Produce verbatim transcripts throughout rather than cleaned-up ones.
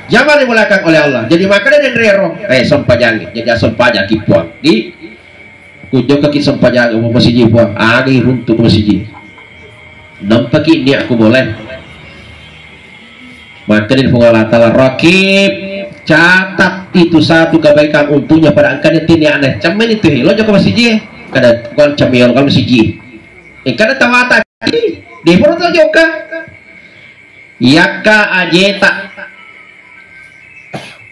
Jamaah dimuliakan oleh Allah. Jadi makkeda denrero, eh, sempajangngi. Jadi sempajakki Puang. Di, kunjokkaki sempajang masiji Puang. Agi runtu masiji. Nampaki niatku boleh. Makkeda Puang Allah Ta'ala, "Rakib, catat itu satu kebaikan untuknya pada engkau." Itu niatnya. Cemmen itu, lo jokka masiji. Kada, bukan cemmen, kalau masiji. Eh, kada tawata. Di perut lo jokka. Yakka ajeta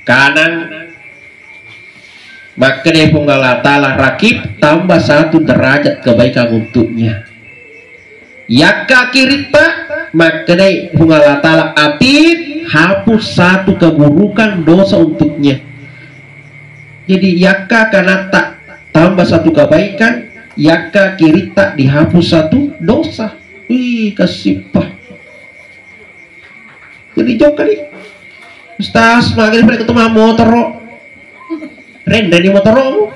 kanang, makkeda Puang Allah Ta'ala, "Rakib, tambah satu derajat kebaikan untuknya." Yakka kiritta, makkeda Puang Allah Ta'ala, "Atid, hapus satu keburukan dosa untuknya." Jadi yakka kanatta tambah satu kebaikan, yakka kiritta dihapus satu dosa. Wih, kasippa. Jadi jokka ni. Ustaz, magari pada ketemu motoro. Rende ni motoro.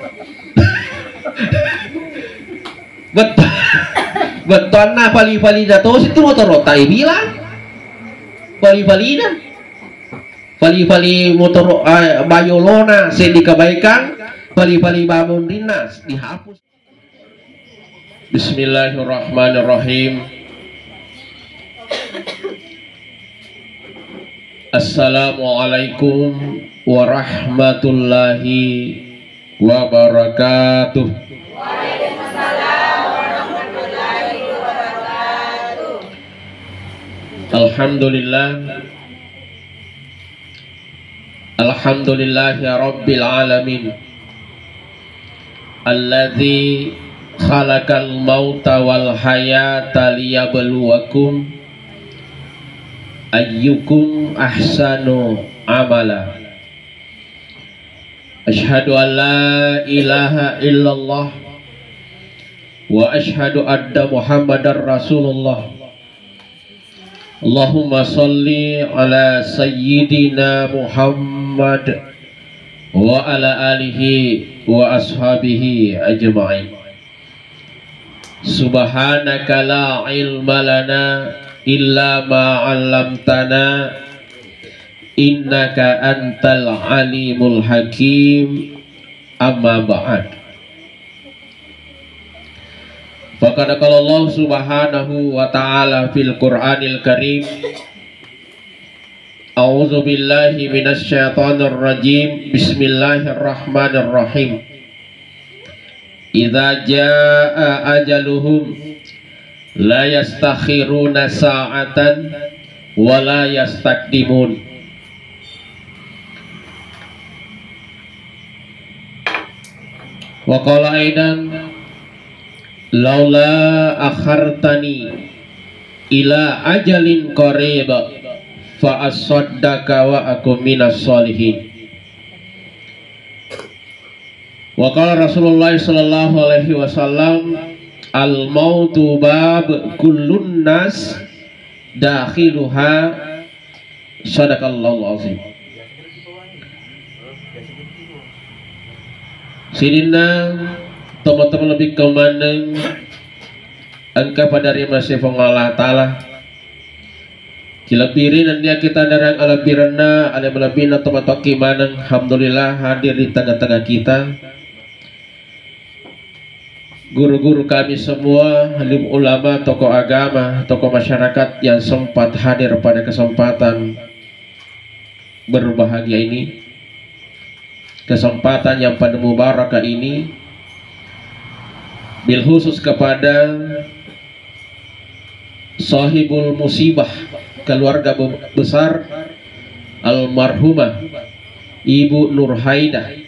Bet-, bettuanna pali-palina tosi tu motoro. Tai bilang. Pali-palina. Pali-pali motoro, eh, bayolona seddi kebaikan. Pali-pali bamonrinna dihapus. Bismillahirrahmanirrahim. Assalamualaikum warahmatullahi wabarakatuh. Alhamdulillah. Alhamdulillahi rabbil alamin. Alladzi khalaqal mauta wal hayata liyabluwakum ayyukum ahsanu amala. Asyhadu an la ilaha illallah wa asyhadu anna Muhammadar Rasulullah. Allahumma shalli ala sayyidina Muhammad wa ala alihi wa ashabihi ajma'in. Subhanaka la ilma lana illa ma 'allamtana, innaka antal alimul hakim. Amma ba'd. Faqad qala Allah subhanahu wa ta'ala fil Qur'anil Karim, a'udzu billahi minasy syaithanir rajim. Bismillahirrahmanirrahim. Idza jaa ajaluhum la yastakhiruna sa'atan wa la yastaqdimun. Wa qala aidan, "Laula akhartani ila ajalin qarib fa asaddaqa wa akun minas sholihin." Wa qala Rasulullah sallallahu alaihi wasallam, "Al mautu bab kullun nas dakhiluha." Sadaqallahul azim. Sininna tomatoa lebbi kemaneng engka pada ri masifong Allah Ta'ala. Kilebbiri nennia kita darang alebbirenna, ale malebbina tomatoakki maneng. Alhamdulillah hadir di tengah-tengah kita. Guru-guru kami semua, alim ulama, tokoh agama, tokoh masyarakat yang sempat hadir pada kesempatan berbahagia ini, kesempatan yang penuh mubarakah ini, bil khusus kepada sahibul musibah, keluarga be-, besar almarhumah Ibu Nurhaidah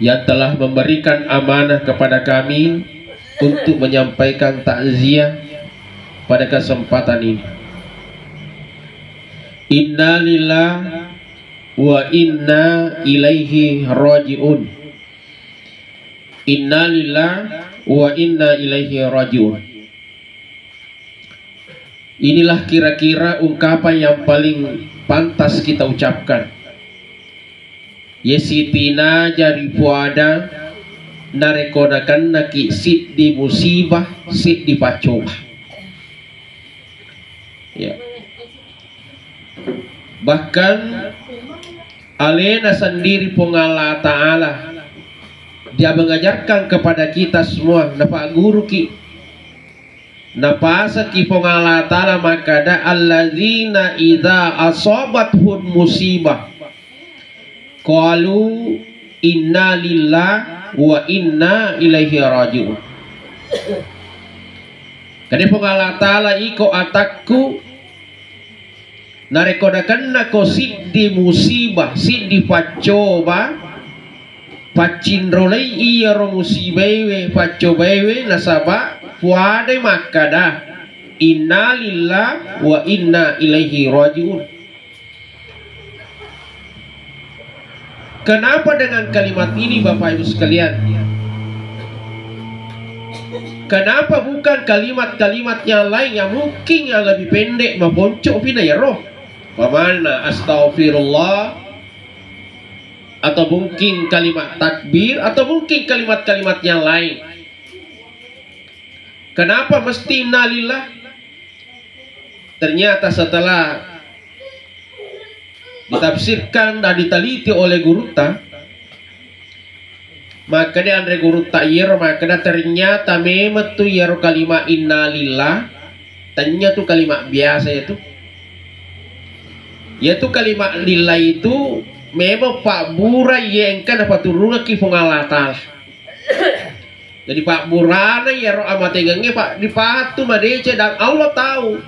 yang telah memberikan amanah kepada kami untuk menyampaikan takziah pada kesempatan ini. Innalillah wa inna ilaihi raji'un. Innalillah wa inna ilaihi raji'un. Inilah kira-kira ungkapan yang paling pantas kita ucapkan. Ye sitinaja ripuada narekko nakennaki siddi musibah, siddi paccoba. Ya. Bahkan alena sendiri Puang Allah Ta'ala dia mengajarkan kepada kita semua, napagguruki. Napasaki Puang Allah Ta'ala makkada, "Alladzina idza asabathum musibah qalu inna lillahi wa inna ilaihi raji'un." Kade Puang Allah Ta'ala, iko atakku, narekko nakennako siddi musibah, siddi paccoba, paccinrolai iyaro musibaiwe, paccobaiwe, nasaba puadai makkada, "Inna lillahi wa inna ilaihi raji'un." Kenapa dengan kalimat ini, Bapak Ibu sekalian? Kenapa bukan kalimat-kalimat yang lain yang mungkin yang lebih pendek, maponco pina yaro? Pamana astaghfirullah, atau mungkin kalimat takbir, atau mungkin kalimat-kalimat yang lain. Kenapa mesti innalillah? Ternyata setelah ditafsirkan dan diteliti oleh gurutta, makkeda anre gurutta iyaro, makkeda ternyata memang tu iyaro kalimat innalillah, tanya tu kalimat biasa itu. Yaitu kalimat lillah itu memang pabbura iya engka napaturungekki Puang Allah Ta'ala. Jadi pabburana iyaro amatengengnge, Pak, dipatu madeceng dan Allah tahu.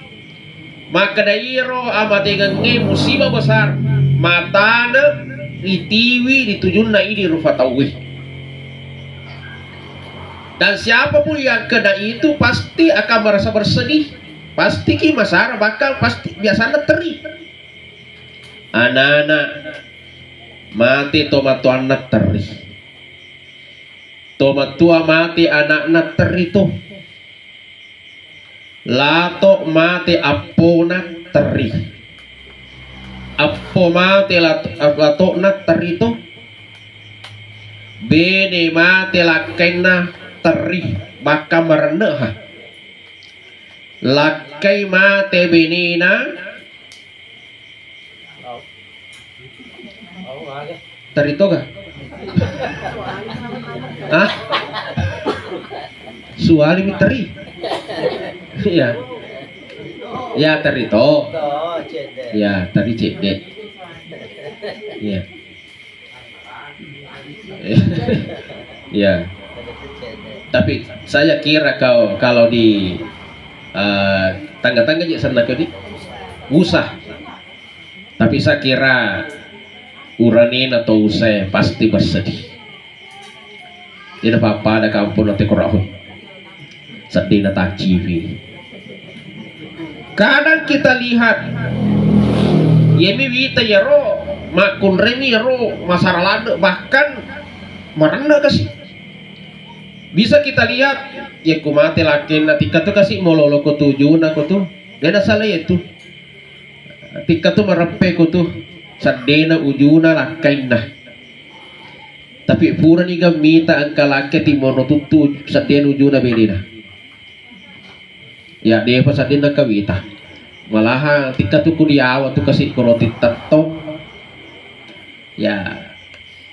Makkeda iyaro amatengengnge musibah besar, matana ritiwi ri tujunna idi rufa tauwe. Dan siapapun yang kena itu pasti akan merasa bersedih. Pasti ki masara, bahkan pasti biasanya teri. Anak-anak mati, tomatoanna teri. Tomatua mate ana'na, terri to. Lato mate appona, terri. Appo mate lat-, lato'na, terri to. Bene mate lakkainna, terri. Bakka marenneha. Lakkai mate benena, terri toga? Hah? Suali mi terri. Iya. Ya, terri to. Ya, terri cedde. Iya. Ya. Tapi saya kira kau kalau di, eh, tangga-tangga je sana ke di usah. Tapi saya kira uranina to usai pasti bersedih. Tidak apa-apa, ada kampung nanti kurahun. Sedih na taciwi. Kadang kita lihat, yemi wita yaro, makkunremi yaro, masara ladde, bahkan marenne kasi. Bisa kita lihat, ya ku mate lakkenna, tikka tu kasi mololo ko tujuna ko tu. Beda salah itu. Tikka tu mareppe ko tu, seddena ujuna lakkainna. Tapi purani ga mita engka lakke timono tuttu seddena ujuna benena. Ya, depa seddena kawita. Malahan tikka tu kudiawa tu kasi ko roti tettong. Ya,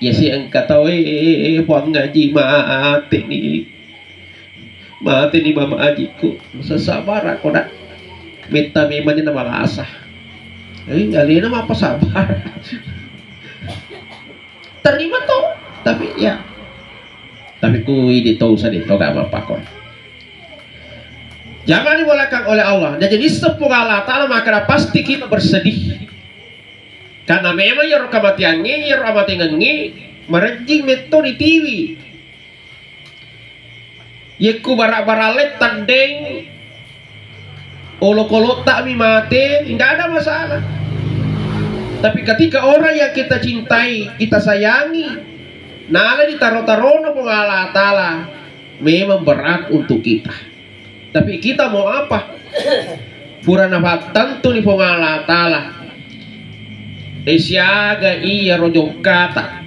ya si engka tau, eh, eh, eh, Puang Aji, mate ni. Mate ni Mama Ajiku. Sesabara ko dak. Metta memang ni namalasa. Eh, alena mappa sabar. Terima to, tapi ya. Tapi ku idi to usah di to gak apa-apa ko. Jangan dibolehkan oleh Allah. Dan jadi sepung Allah Ta'ala maka pasti kita bersedih. Karena memang iyaro kamateangnge, iyaro amatengengnge marejjing metto ritiwi. Yekku bara-baralle teddeng olokolotta mi mate, nggak ada masalah. Tapi ketika orang yang kita cintai, kita sayangi, nala ditaro-tarono Puang Allah Ta'ala, memang berat untuk kita. Tapi kita mau apa? Pura napattentuni Puang Allah Ta'ala. Eh, siaga iyaro jokkata,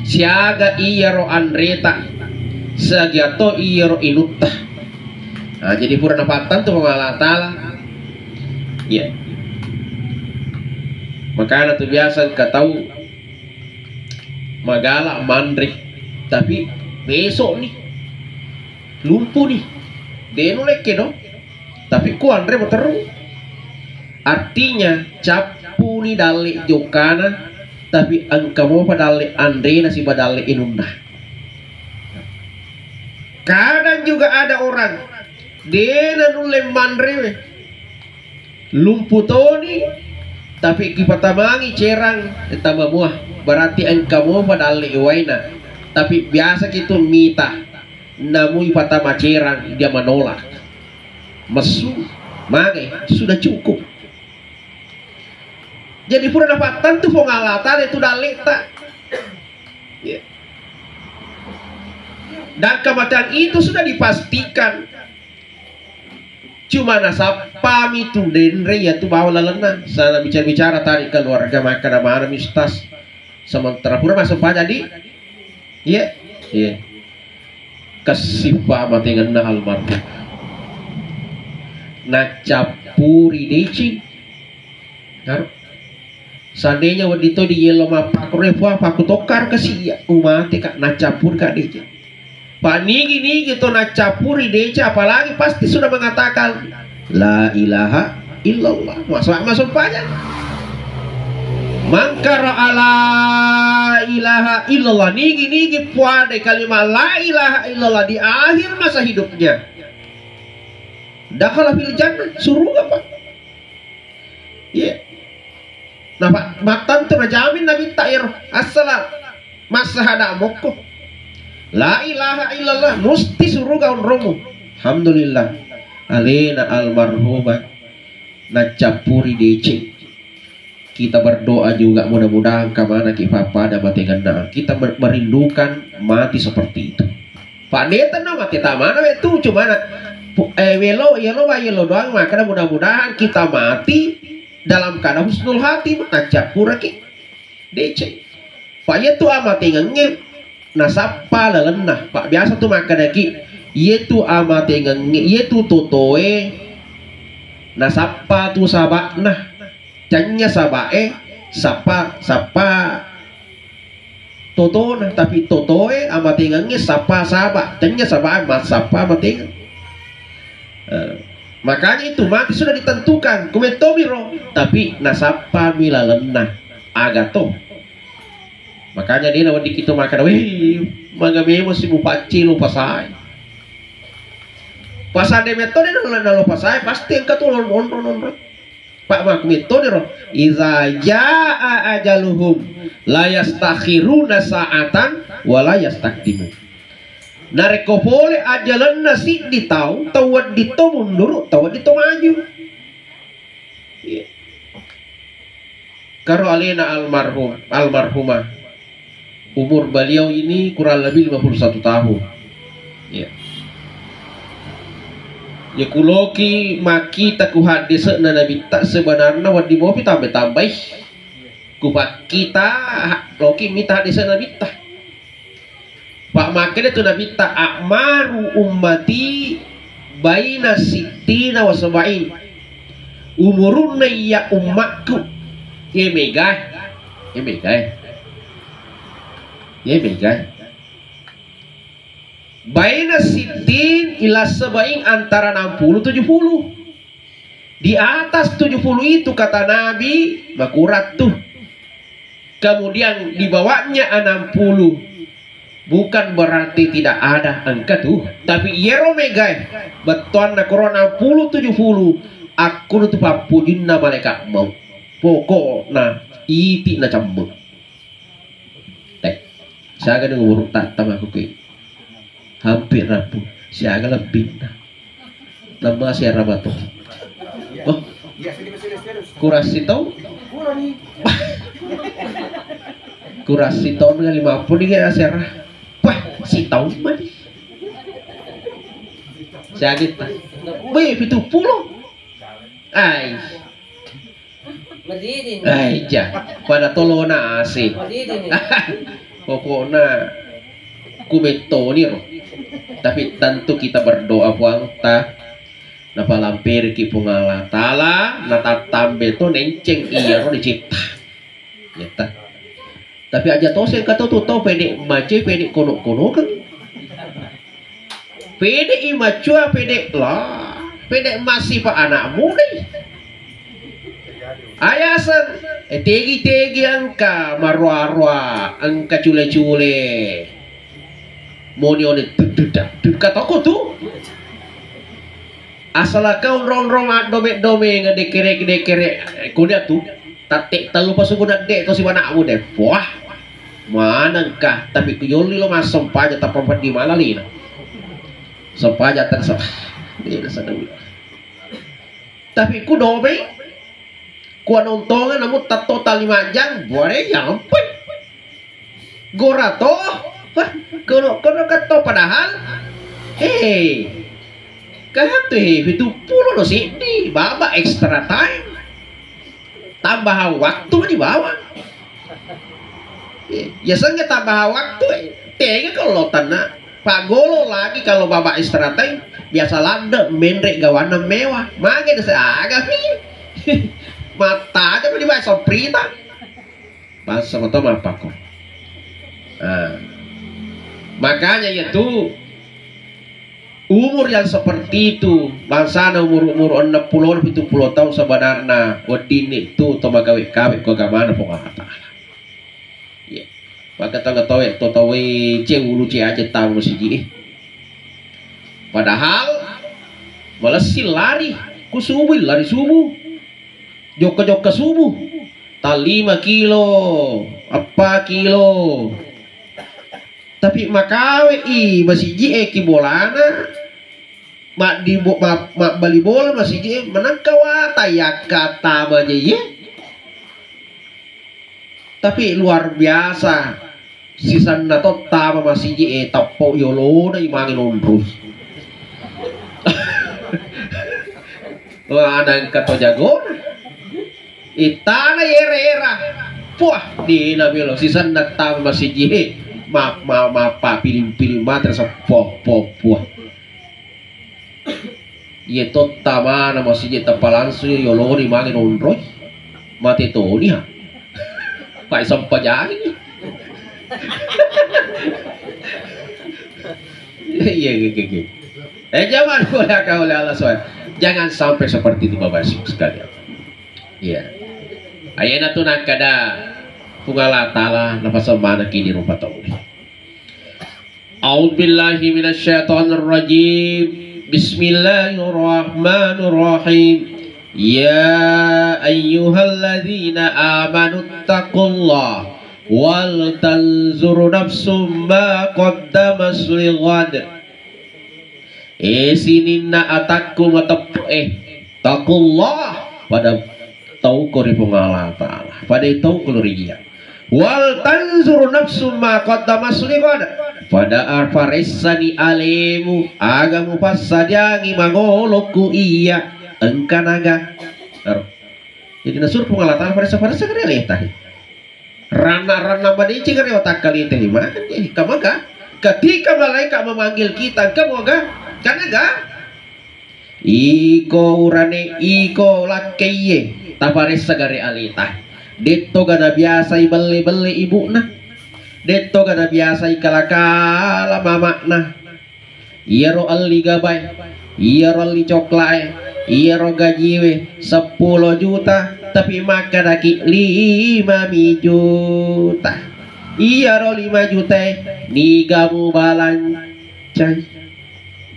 siaga iyaro anreta, siaga to iyaro inutta. Nah, jadi pura napattentu Puang Allah Ta'ala. Iya. Karena tu biasa engka tau magala manre, tapi besok nih lumpuh nih, de' nulle kedo, tapi ku anre materru. Artinya cappuni dalle jokkana, tapi engka mopa dalle anrena siba dalle inunna. Kadang juga ada orang de' nanulle manre we, lumpuh toni, tapi kipatamangi cerang tama mua, berarti engka mopa dalle waina. Tapi biasa kitu mita, namu ipatama cerang, dia menolak. Messu, magai, sudah cukup. Jadi pura napattentu Puang Allah Ta'ala itu dalleta. Ya. Dan kematian itu sudah dipastikan. Cuma nasappami tu denre ya tu bawa lalenna. Sana bicara-bicara tadi keluarga, maka mana mistas. Sementara pura masuk apa jadi? Iya. Iya. Kessipa matengenna almarhum. Nacappuri deceng. Naro. Seandainya wedding to di yello mappakkoro, "Puang, pakkutokkar kasi iya, umate ka, nacappur ka deceng." Pak nigi-nigi to nacappuri deceng, apalagi pasti sudah mengatakan la ilaha illallah. Masuk, masuk aja. Mangkara la ilaha illallah, nigi-nigi puade kalimat la ilaha illallah di akhir masa hidupnya. Dakhala fil jannah, suruga, Pak. Iya. Napa mattantu najamin Nabitta ero. Assala massahada mokko. La ilaha illallah, musti suruga onromu. Alhamdulillah. Alena almarhumah nacappuri deceng. Kita berdoa juga, mudah-mudahan kamanaki pappada matengenna. Kita mer-, merindukan mati seperti itu. Pak, de' tenna mate tamana we tu, cumana pu-, eh, welo, yelo wa yelo doang, makanya mudah-mudahan kita mati dalam keadaan husnul khatimah, nacappuraki deceng. Pak, iya tu amatengengnge nasappa lalenna. Pak, biasa tu makkedaki, iya tu amatengengnge, iya tu totoe nasappa tu saba'na. Tennya saba'e, sappa, sappa totona, tapi totoe amatengengnge sappa saba, tennya saba massappa matengeng. Eh, makanya itu mati sudah ditentukan, kumettomiro, tapi nasappami lalenna. Aga to. Makanya de' nawedding kita makan, "Wih, mangga memang si mupaccing lo pasai." Pasande metode nalo, nalo pasai, pasti engka tu onro-onro. Pak, makkumettoniro, "Iza jaa ajaluhum la yastakhiruna sa'atan wa la yastaqdimun." Narekko pole ajalenna siddi tau, tau wedding to munduru, tau wedding to maju. Iya. Karo alena almarhum, almarhumah. Umur beliau ini kurang lebih lima puluh satu tahun. Ya. Ya, kuloki makkita ku haddese'na Nabitta, sebenarna wedding mopi tambai-tambai. Kupakkita, ha-, loki mita haddese'na Nabitta. Pak, makkeda tu Nabitta, "A'maru ummati baina sittina wa sab'in." Umurunna iya ummakku, ye megae, ye megae, ye megae. Baina sittin ila sab'in, antara enam puluh tujuh puluh. Di atas tujuh puluh itu, kata Nabi, makurang tu. Kemudian di bawahnya enam puluh, bukan berarti tidak ada engka tu, tapi iyero megae, bettuanna koro enam puluh tujuh puluh, akkunu tu pappujinna malaikat maut. Pokokna iti na cemme. Eh, siaga ni umur tattama aku ke? Hampir rampung. Siaga lebih. Nama siara batu. Oh. Kurasi tau? Kurasi tahun lima puluh ni kaya siara. Wah, si tahun mani. Siaga ta? Wih, pitu puluh. Ai. Madidi ni. Ai, ja. Pada tolona ase. Madidi ni. Pokokna kumettoni ro. Tapi tentu kita berdoa, Puang, ta napalamperiki Puang Allah Ta'ala, natattambe to nenceng iyaro dicipta. Yetta. Tapi aja toseng kata tu tau pede mace, pede kono-kono kan. Pede i macua, pede la, pede masih pa anakmu deh. Ayaseng, eh, tegi-tegi engka maroa-roa, engka cule-cule. Moni one tu, tu, tu, tu, kata aku tu. Asal kau onrong-onrong maddome-dome, ngedekere-dekere, eh, kuda tu. Tatte tellu pasuku nadde to sibana'mu de. Wah. Manengka, tapi ku yolli lo massempajang tappa peddi malalina. Sempajang tan sa-, dena sadau. Tapi ku domeng, ku anontongan namu tatto tali majang, buare jampai. Gora to, hah, kono, kono katto padahal, hei, katu he, pitu pulo no siddi, baba extra time. Tambahan waktu mani bawang. Ya sengaja tambahan waktu, eh, tega kalau tanah. Pak Golo lagi kalau baba extra time, biasa ladde, menre gawana mewah. Mage desa aga pi. Mata aja mani bahasa prita. Bangsa moto mappakko. Nah, makanya itu umur yang seperti itu, bangsana umur-umur enam puluh, tujuh puluh tahun sebenarnya weddinni tu to magawe-gawe ko agamana Puang Allah Ta'ala. Iya. Maka tau-tau to tau ce ulu ce aja tau masiji. Padahal malessi lari, ku subuh lari subuh. Jokka-jokka subuh, tallima kilo, eppa kilo. Tapi makawe i masiji e ki bolana, maddi bo-, ma-, mabbali bola masiji e, menangka wata yakka tama je ye. Tapi luar biasa, sisenna to tama masiji e, tappo yolona imange nonroi. Wah, ada engka to jagona. Itana yera-era. Puah, dina melo sisenna tama masiji e. Ma, ma, ma, pappiling-piling matre seppo, po, puah. Iye to tamana masiji tappa langsung yoloni mange nonroi. Mate toni ha. Pai sempajangi. Iya, iya, iya, iya. Eh, jangan boleh kau oleh Allah subhanahu. Jangan sampai seperti itu, Bapak Ibu sekalian. Iya. Ayana tu nakkada Puang Allah Ta'ala napasemmanaki di rupa tau. A'udzubillahi minasyaitonirrajim. Bismillahirrahmanirrahim. Ya ayyuhalladzina amanu taqullaha wal tanzur nafsum ma qaddamat lighad. Eh, sininna atakku mateppu eh. Taqullaha, pada tauko ri Puang Allah Ta'ala. Pada tauko ri Iya. Wal tanzur nafsum ma qaddamat lighad. Pada paressani alemu, aga mupassadiangi mangolo ku iya, engka naga. Ero. Jadi nasur Puang Allah Ta'ala paressa-paressa gare aleta. Ranna-ranna madeceng gare watakkaleta ni maka, eh, kamaga. Ketika malaikat memanggil kita, engka moga? Kanaga? Iko urane, iko lakkaiye, taparessa gare aleta. Detto gana biasai belle-belle ibu'na. Detto gana biasai kala-kala mama'na. Iyaro elli gabae, iyaro elli coklae, iyaro gajiwe seppulo juta, tapi makkedaki lima mi juta. Iyaro lima jutae niga mubalancai.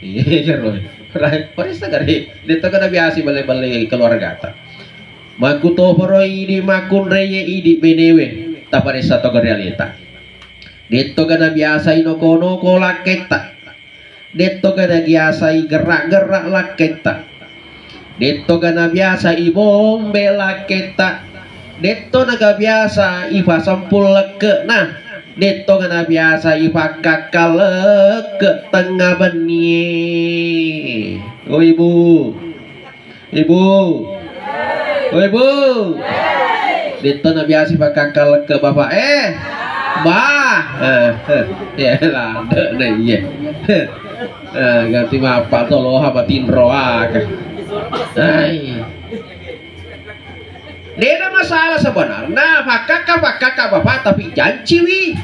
Iyaro. Rai, paressa gare, detto kada biasa belle-belle keluargata. Makkutoparo idi, makkunraie idi benewe, taparessa to gare aleta. Detto gana biasa inoko-noko lakketta. Detto gana biasa igerra-gerra lakketta. Detto gana biasa ibombe lakketta. Detto naga biasa ipasempul lekkena. Detto gana biasa ipakkakka lekke tengnga bennie. Oh, Ibu. Ibu. Oh, Ibu. Detto na biasa pakkakkaleng ke bapak eh. Bah. Eh, eh. Ya, ladde na iya. Eh, ganti mappa to loha batinro aka. Ai. Dena masalah sebenarnya, pakkakka kakak bapak tapi janciwi.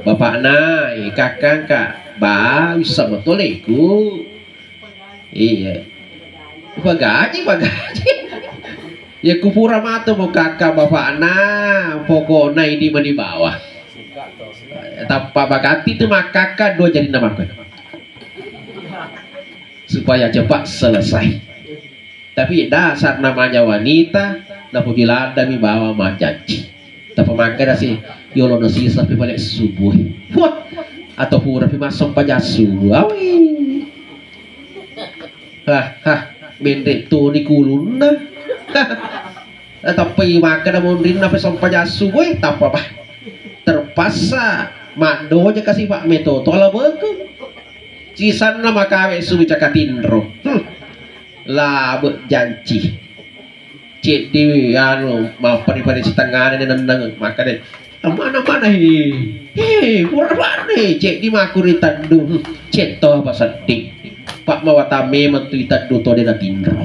Bapakna, eh, kakang kak, ba, bisa betul iku. Iya. Pagaji, pagaji. Ya kupura matu mo kakak bapakna, pokokna ini mani bawa. Tappa bagatti tu makkakka dua jari namakku. Supaya cepat selesai. Tapi dasar namanya wanita, napoji ladami bawa majanji. Tappa makkeda si, yolo nasisa pi bale subuh. Wah, atau pura pi massempajang subuh. Awi. Hah, hah, menre toni kulunna. Tappa i makkeda monrinna pe sempajang subuh, tappa bah. Terpaksa maddoja kasi pak metoto ala bekeng. Sisanna makawe subuh cakatinro. Hmm. Labe janci. Ceddi anu mappari-pari sitengngana ni nenneng makkeda, "Mana-mana he. He, pura-pura he." Ceddi makkuri teddu. Hmm, cetto apa sedding. Pak mawata memang tu iteddu to de natinro.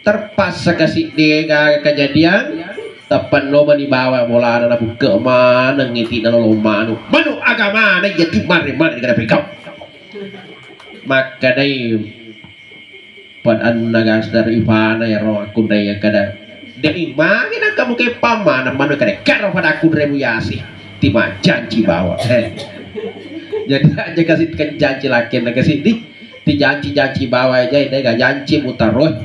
Terpaksa kasi de gaga kejadian, teppenno mani bawa bolana nabukke maneng iti nalolo manu. Manu agamana iya tu mare-mare kada pekau. Makkedai Padanna gasdar ipana ero akkunraiye kada. Dei magi nangka muke pammana manu kada karo pada akkunraimu yasi. Ti majanci bawa. Eh. Jadi aja kasi kenjanci lakenna kasi di. Ti janci-janci bawa aja dega janci mutaro.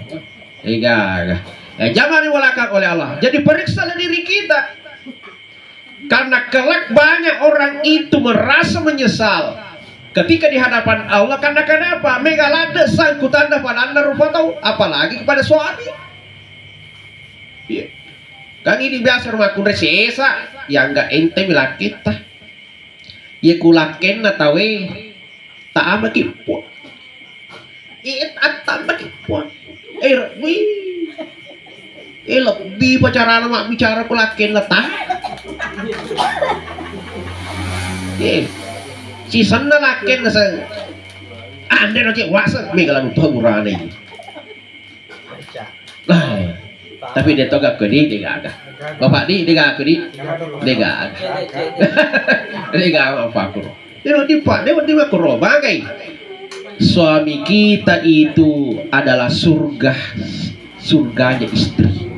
Ega. Eh, jangan diwalakan oleh Allah. Jadi periksalah diri kita. Karena kelak banyak orang itu merasa menyesal ketika di hadapan Allah. Karena kenapa? Mega ladde sangkutanna padanna rupa tau, apalagi kepada suami. Iya. Kan ini biasa rumah kunre sesa, ya enggak ente milakita. Iya kulakenna tawe, taamaki puang. Eh, attambaki puang. Eh, wih. Eh, lebbi pacarana mabbicara ko lakkenna ta. Eh, sisenna lakkenna se. Ande no cek wase mega lanu to burane. Nah, tapi de to gakko di de gaga. Bapak di de gakko di de gaga. De gaga apa aku? Dewa di pak, dewa di makro bagai. Suami kita itu adalah surga, surganya istri.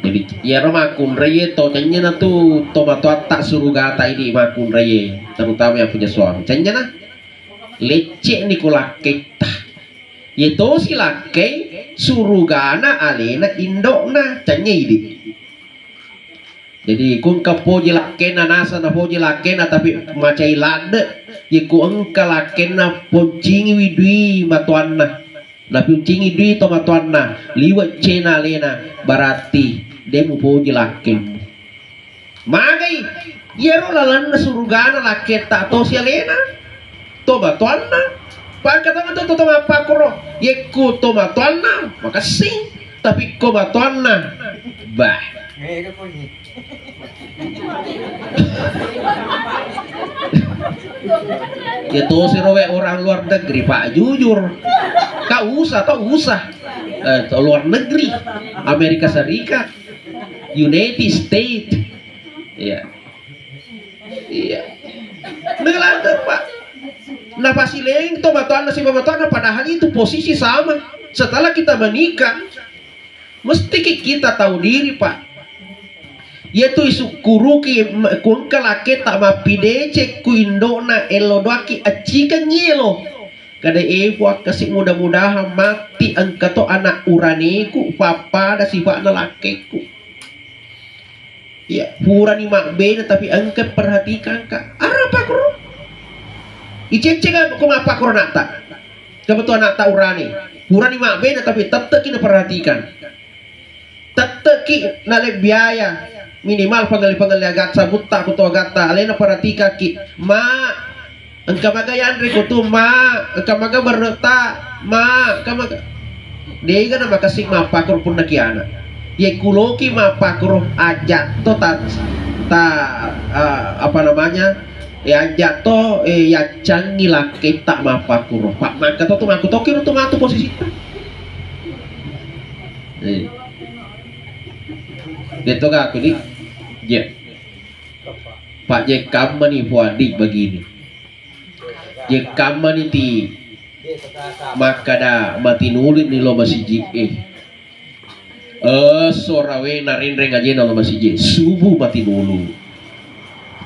Jadi iyaro makkunraie to cennye na tu to matoatta surugata idi makkunraie, terutama yang punya suami. Cennye na lecce ni ko lakketta. Ye tosi lakkei surugana alena indokna cennye idi. Jadi ku engka poji lakkenna naseng napoji lakkenna tapi macai ladde, ye ku engka lakkenna poncingiwi dui matoanna, naponcingi dui to matoanna liwe' cena alena, berarti de mupoji lakkemmu. Magai iyaro lalenna surugana lakketta tosi alena. To matoanna. Pangkatana to to mappakoro. Yekku to matoanna makessing, tapi ko matoanna bah. Ya to siro we orang luar negeri pak jujur. Kau usah, tau usah. Eh, to luar negeri, Amerika Serikat, United States. Iya. Iya. Ngelante, Pak. Napasileng to matoanna siba matoanna padahal itu posisi sama. Setelah kita menikah, mesti ki-, kita tahu diri, Pak. Yaitu isukkuruki me-, ku engka lakketta mappideceng ku indokna elo doakki accikeng elo. Kada e Puang kasi mudah-mudahan matti engka to anak uraneku pappada sifa'na lakkekku. Iya, purani mabbene tapi engka perhatikan ka. Arapa kuro? Icecce ka ko mappakuro anakta. Kebetulan anakta urane. Purani mabbene tapi tetteki naperhatikan. Tetteki nale biaya minimal pengelli-pengelli agatta sabutta ko to agatta alena perhatikaki. Ma Engka maga yanre ko tu, Ma, engka maga berreta, Ma, engka maga. Dega na makessing mappakoro punna kiana. Ye kuloki mappakoro aja to ta, ta, eh, apa namanya? Ya aja to, eh, yaccangi lakketta mappakoro. Pak mangka to tu maku toki tu matu posisitta. Eh. Detto ga aku di. Ya. Pak Jekam mani Fuadi begini. Jekam mani ti makkada matinulu ni lo masiji eh. Eh, sorawe narenreng ajena lo masiji. Subuh matinulu.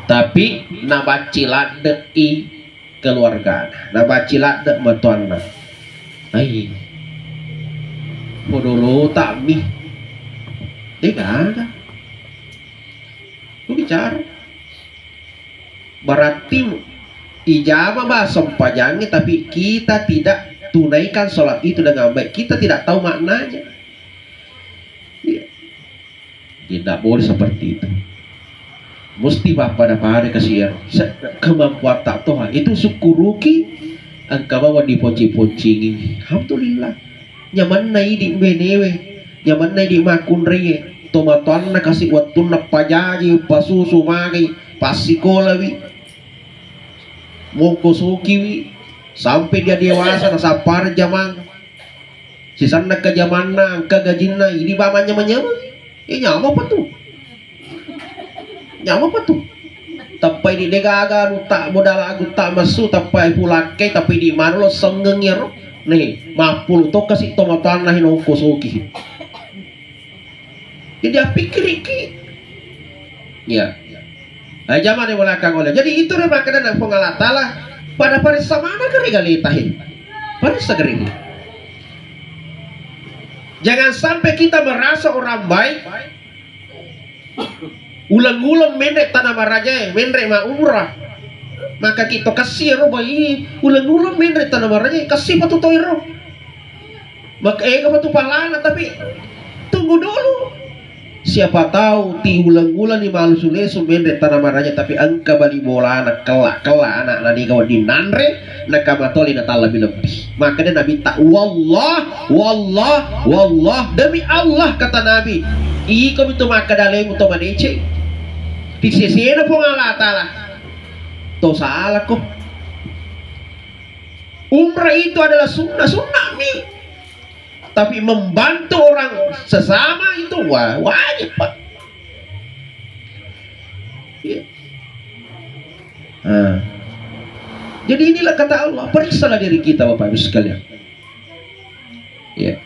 Tapi nabacci ladde i keluargana, nabacci ladde matoanna. Ai, podolo takmi. Dega ada. Ku bicara. Berarti ijama ba sempajangi, tapi kita tidak tunaikan sholat itu dengan baik. Kita tidak tahu maknanya. Iya. Tidak boleh seperti itu. Musti pappada-pada kasi ero. Se-, kemampuan tak toha. Itu syukuruki engka bawa diponci-poncingi. Alhamdulillah. Nyamanna idi benewe. Nyamanna idi makkunraie. Tomatoanna kasi wettunna pajaji, pasusu magai, passikolawi. Mongkosokiwi. Sampai dia dewasa nasappara jamang. Sisenna ke jamanna, engka gajinna, idi ba manyameng-nyameng. Eh, nyameng apa tu? Nyameng apa tu? Tappai di degaga anu tak modal agu tak massu, tappai pulakkai, tappai di mana lo sengeng ero. Nih, mappulu to kasi tomatoanna hino kosoki. Jadi appikiriki. Ya. Nah, zaman yang belakang oleh. Jadi itu dia makanya nak Puang Allah Taala pada paressa mana kari galita he. Paressa kari. Jangan sampai kita merasa orang baik. Uleng-uleng menre tanah maraja, menre ma umrah. Maka kita kasih ro bayi, uleng-uleng menre tanah maraja, kasih patu toiro. Maka ega patu palana, tapi tunggu dulu. Siapa tahu ti uleng-uleng ni malu sulesu menre tanah maraja, tapi engka bali bolana kella-kella anak nani kau di nanre, nakama toli na talebbi-lebbi. Makanya Nabi tak, "Wallah, wallah, wallah, demi Allah," kata Nabi, "iko mitu makkada lemu to madeceng. Tisesena Puang Allah Taala. To salako." Umrah itu adalah sunnah, sunnah mi. Tapi membantu orang sesama itu wa-, wajib, Pak. Iya. Nah. Jadi inilah kata Allah, periksalah diri kita, Bapak Ibu sekalian. Ya.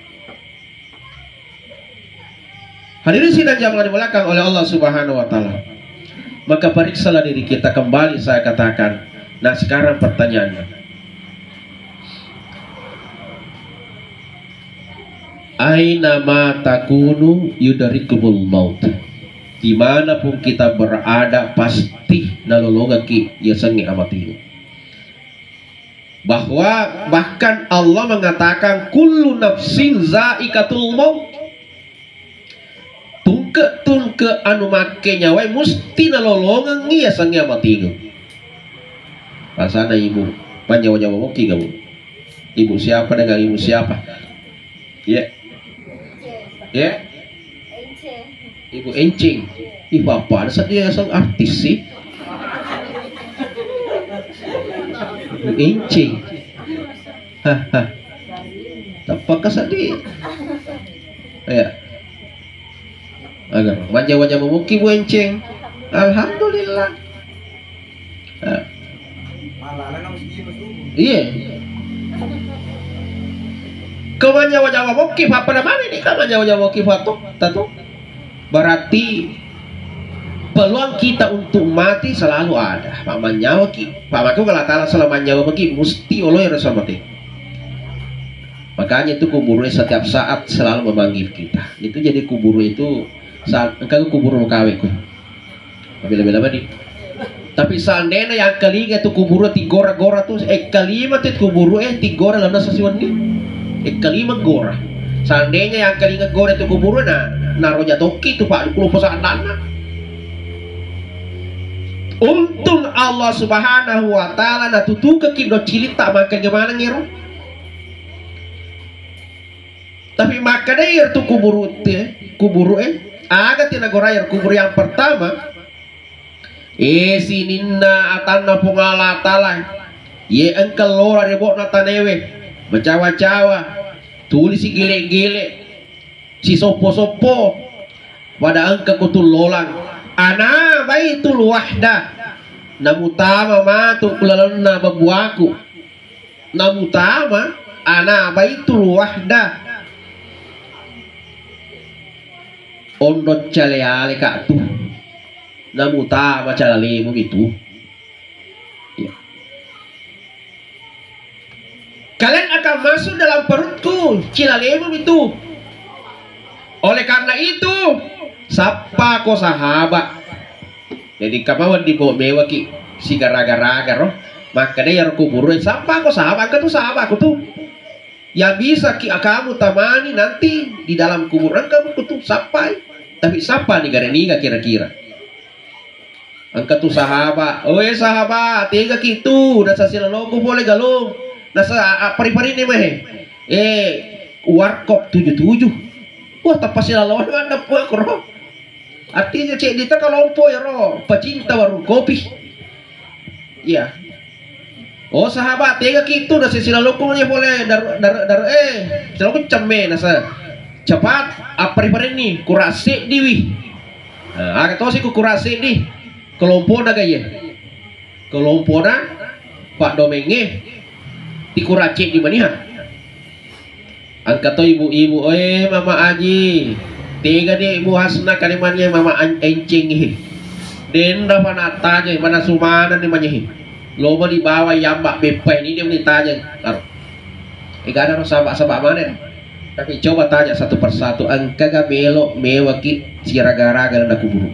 Hadirin sidang jamaah dimuliakan oleh Allah Subhanahu wa Ta'ala. Maka periksalah diri kita kembali, saya katakan. Nah, sekarang pertanyaannya. Aina ma takunu yudrikumul maut. Dimanapun kita berada, pasti nalolongaki yasengnge amatengnge. Bahwa bahkan Allah mengatakan, "Kullu nafsin zaikatul maut." Tungke-tungke anu makke nyawae musti nalolongengngi yasengnge amatengnge. Rasana ibu, panyawa-nyawa moki kamu. Ibu siapa dengan ibu siapa? Ya. Ya. Ibu Encing. Ih, bapak ada sedih ya, sang artis sih. Ibu Encing. Haha. Tapaka sedih. Ya. Agar manja-manja memuki Bu Encing. Alhamdulillah. Nah. Iya. Kau manyawa-nyawa moki, apa namanya ini? Kau manyawa-nyawa moki, Fatu? Tatu? Berarti peluang kita untuk mati selalu ada. Pak manyawa ki, Pak maka kalau Taala selama nyawa bagi, musti oleh rasa mati. Makanya itu kuburnya setiap saat selalu memanggil kita. Itu jadi kubur itu saat engkau kubur kawe ku. Bela-bela bani. Tapi seandainya yang kelinga tu kuburu tigora-gora tu, eh, kalima tu kuburu, eh, tigora lana sasiwenni. Eh, kalima gora. Seandainya yang kelinga gora tu kuburu, nah, naro jatoki tu, Pak, dukulu posa andanna. Untung Allah Subhanahu wa Ta'ala natutuka kido cilita, maka gimana ngero? Tapi makkadai iyaro tu kuburu te, kuburu e, aga tinagorai iyaro kuburu yang pertama, e sininna atanna Puang Allah Taala, ye engka lora rebo'na tanewe, macawa-cawa, tuli sigele-gele, sisoppo-soppo, Pada engka ku tullolang, ana Baitul Wahdah, namutama matu ku lalenna babuaku, namutama ana Baitul Wahdah, onrong cale-ale ka tu, namutama cala lemo itu. Iya. Kalian akan masuk dalam perutku, cilalemu itu. Oleh karena itu, sappa ko sahabat. Jadi kamawan di mau mewaki sigara-gara ro. Maka dia yang kubur, sappa ko sahabat, engka tu sahabat aku tu. Yang bisa ki kamu tamani nanti di dalam kuburan kamu kutu sappai. Tapi sappa ni gare niga kira-kira? Engka tu sahaba, "Oe sahaba, tega ki tu, nasa silaloko pole galung, nasa a-, a-, pari-pari ni mehe." Eh, warkop tujuh tujuh. Wah, tappa silaloko ada puak ro. Artinya cek dita kalompo ya ro, pecinta warung kopi. Iya. Oh sahabat, tega ki tu, nasa silaloko ni pole dar dar dar eh, silaloko cemme nasa. Cepat, apari-pari ni, kurase diwi. Nah, aga tosi ku kurase di. Kelompona gaya. Kelompona Pak Domenge. Ti kurace di maniha. Engka to ibu-ibu, "Oe Mama Aji, tega de Bu Hasna kalimannya Mama An-, Enceng he. Denra pana tajeng, mana sumana ni manyehe. Loba dibawa yamba beppai ni dia meni tajeng." Karo. Ega ada ro sabak-sabak mana. Tapi coba tanya satu persatu, engka ga melo mewaki siraga-raga na kuburu.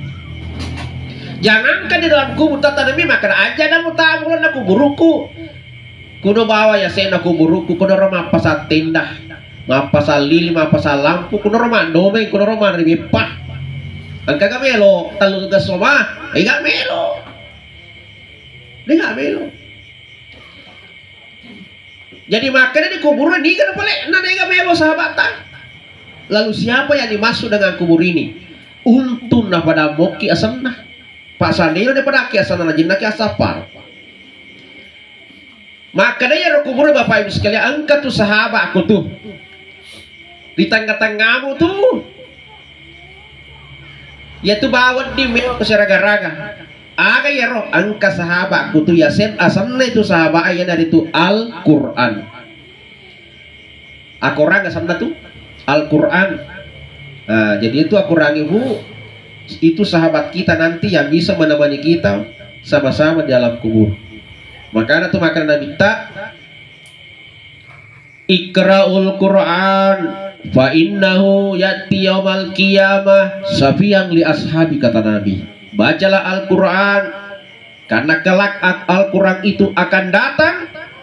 Jangankan di dalam kubur, tatanami makan aja na mutamu na kuburuku. Kuno bawa ya sena kuburuku, kuno ro mappasang tenda, mappasang lili, mappasang lampu, kuno ro mandomeng, kuno ro maribeppa. Engka ga melo, tellu gesso ma, ega melo. Ega melo. Jadi makanya di kuburan niga na pole, na ega melo sahabatta. Lalu siapa yang dimaksud dengan kubur ini? Untung na pada moki asenna. Pak Sandino de pada ki asenna na jinnaki asapar. Makkeda iyaro kuburu, Bapak Ibu sekalian, engka tu sahabat aku tu. Di tengah-tengahmu tu. Iya tu bawang di melo ke siraga-raga. Aga iyaro, engka sahabat aku tu, yasen asenna itu sahabat, iya dari tu Al-Quran. Akorang asenna tu Al-Quran. Nah, jadi itu akorangi, Bu, itu sahabat kita nanti yang bisa menemani kita sama-sama di alam kubur. Makanya tu makanya Nabi ta, "Iqra'ul Quran fa innahu ya'ti yaumal qiyamah syafi'an li ashabi," kata Nabi. Bacalah Al-Quran, karena kelak Al-Quran itu akan datang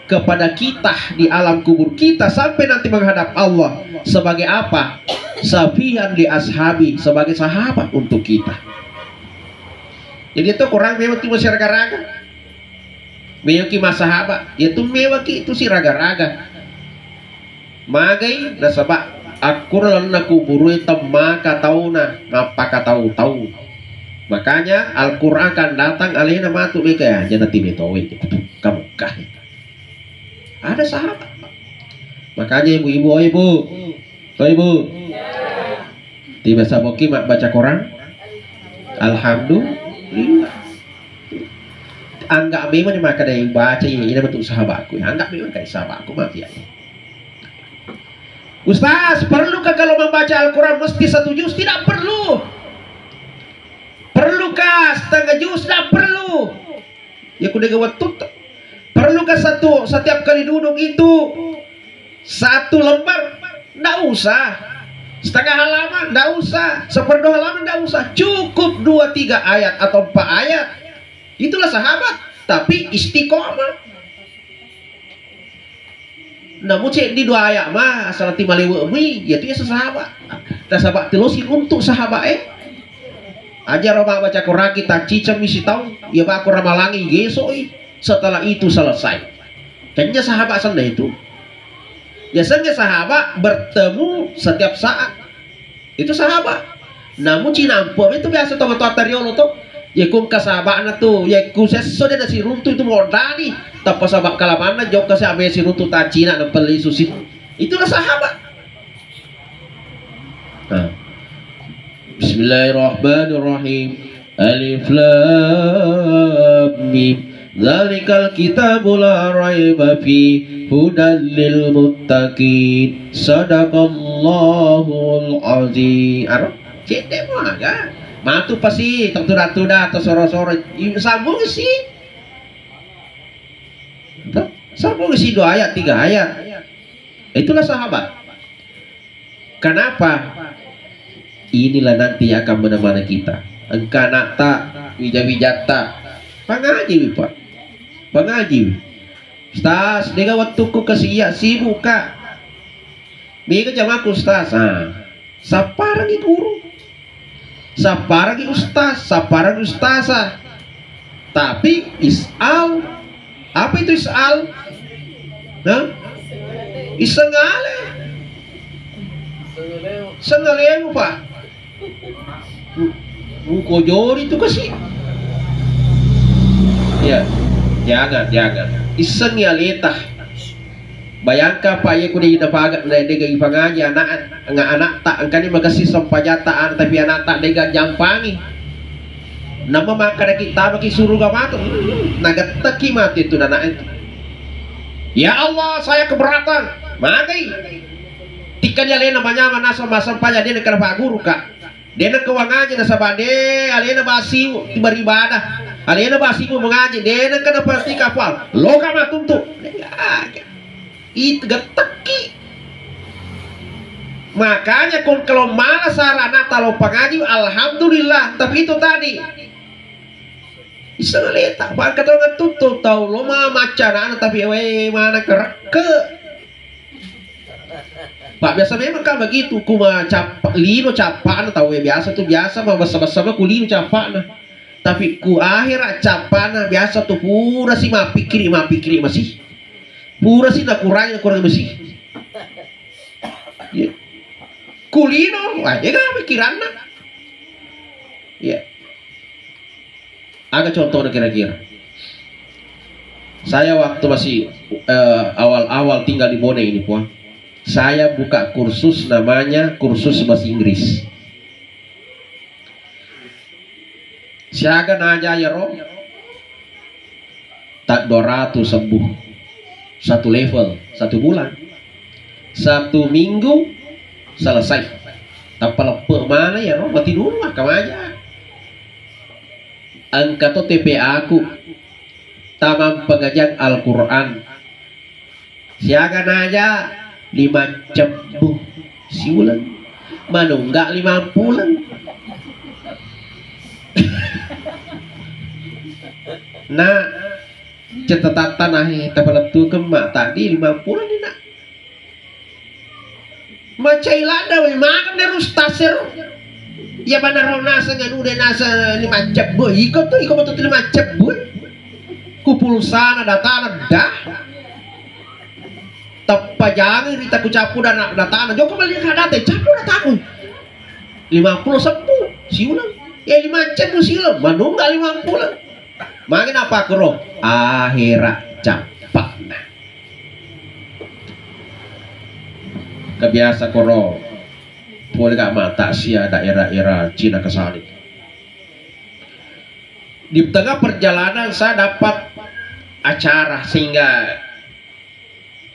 kepada kita di alam kubur kita sampai nanti menghadap Allah. Sebagai apa? Syafi'an li ashabi, sebagai sahabat untuk kita. Jadi itu Quran memang cuma siraga-raga. Meoki massahaba, ya tu mewaki itu siraga-raga. Magai nasaba akkuro lalenna kuburue temmaka tauna, mappakatau-tau. Makanya Al-Quran akan datang alena matu mega ya, jana tibe towe kamu kah. Ada sahabat. Makanya ibu-ibu, oh ibu, oh ibu, tiba saboki mak baca Quran. Alhamdulillah. Anggap memang maka dari baca ini, ini bentuk sahabatku. Anggap memang kayak sahabatku, maaf ya. Ustaz, perlukah kalau membaca Al-Quran mesti satu juz? Tidak perlu. Perlukah setengah juz? Tidak perlu. Ya, ku dega wettu. Perlukah satu, setiap kali duduk itu satu lembar? Ndak usah. Setengah halaman? Ndak usah. Seperdua halaman? Ndak usah. Cukup dua tiga ayat atau empat ayat. Itulah sahabat. Tapi istiqomah. Namu ceddi dua ayat ma, asal ti malewe mui, ya tu ya sahabat. Nasaba telosi runtu sahabat eh. Aja ro baca Quran kita cicam misi tau, ya ba Quran malangi gesoi. Setelah itu selesai. Kanya sahabat sana itu. Biasanya sahabat bertemu setiap saat. Itu sahabat. Namu cinampo itu biasa to matoatta riolo to. Ye ku engka sahabana tu, ye ku sesso de nasiruntu itu modani. Tappa sahabat kalamanna jokka sahabat siruntu tacina na pelli susi. Itulah sahabat. Nah. Bismillahirrahmanirrahim. Alif Lam Mim. Dzalikal kitabu la raiba fi, hudal lil muttaqin. Sadaqallahul azim. Aro, cedde' muaga. Matu pasi, tang tuda-tuda, to soro-soro. I-, sambung si. Tuh, sambung si dua ayat, tiga ayat. Itulah sahabat. Kenapa? Inilah nanti yang akan menemani kita. Engka anatta, wija-wijatta. Pangajiwi, Pak. Pangajiwi. Ustaz, de'ga wettukku kasi iya, sibuk, Kak. Mega jamaku, Ustaz. Ah, sapparangi guru. Sapparangi ustaz, sapparangi ustazah. Tapi is'al, apa itu is'al? Hah? Isengale. Sengalewu, Pak. Mukojori tu kasi. Ya, jangan, jangan. Iseng ya letah. Bayangkan, Pak, iya ku de' napaga, de', de'ga ipangaji anak, nga-, anatta, engkani makessing sempajatta anak, tapi anatta de'ga jampangi. Nama makkadaki tamaki suruga matu, nagetteki matu itu anak itu. Ya Allah, saya keberatan. Magai. Tikkani alena manyameng naseng massempajang, de' nengka napagguruka. De' nengka wangaji nasaba de' alena basiu beribadah. Alena basiu mengaji, de' nengka naperhatikan hafal. Loka matuntu. Itu gettekki. Makanya kon kalau malas anak talo pangaji, alhamdulillah. Tapi itu tadi. Iseng leta, bangka tau ngatuttu, tau lo ma-, macca anakna, tapi we mana kerekke. Pak, biasa memang kan begitu, kuma cappa, lino cappana tau, we biasa tu, biasa ma bessa-bessa ma ku lino cappana. Tapi ku akhira cappana biasa tu pura si mapikkiri, mapikkiri masih. Pura si nakurangi, nakurangi masih. Iya. Ku lino, wah, jaga pikiranna. Iya. Aga contohnya kira-kira? Saya waktu masih, eh, awal-awal tinggal di Bone ini, Puang, saya buka kursus namanya kursus bahasa Inggris. Siaga naja yero? Tak dua ratus sebbu. Satu level, satu bulan. Satu minggu selesai. Tappa leppe mana yero, mati dulu lah, kamaja. Engka to T P A ku tamang pengajian Al-Quran. Siaga naja lima cebbu siuleng. Manungga lima puleng. Nah, catatatta nahe tapalettukeng ma tadi lima puleng ni, Nak. Macai ladda we makan deh rustasir. Ya bana ro naseng anu de naseng lima cebbu. Iko tu, iko betul lima cebbu. Ku pulsana datana dah. Tappa jangan rita ku capu dana datana. Joko balik ka data capu dataku. Lima puluh seppu siuleng. Ya lima cebbu siuleng. Manungga lima puluh. Mangin apa kuro? Akhira capakna. Kebiasa koro pole ka mata sia daerah-daerah Cina kesali. Di tengah perjalanan saya dapat acara sehingga,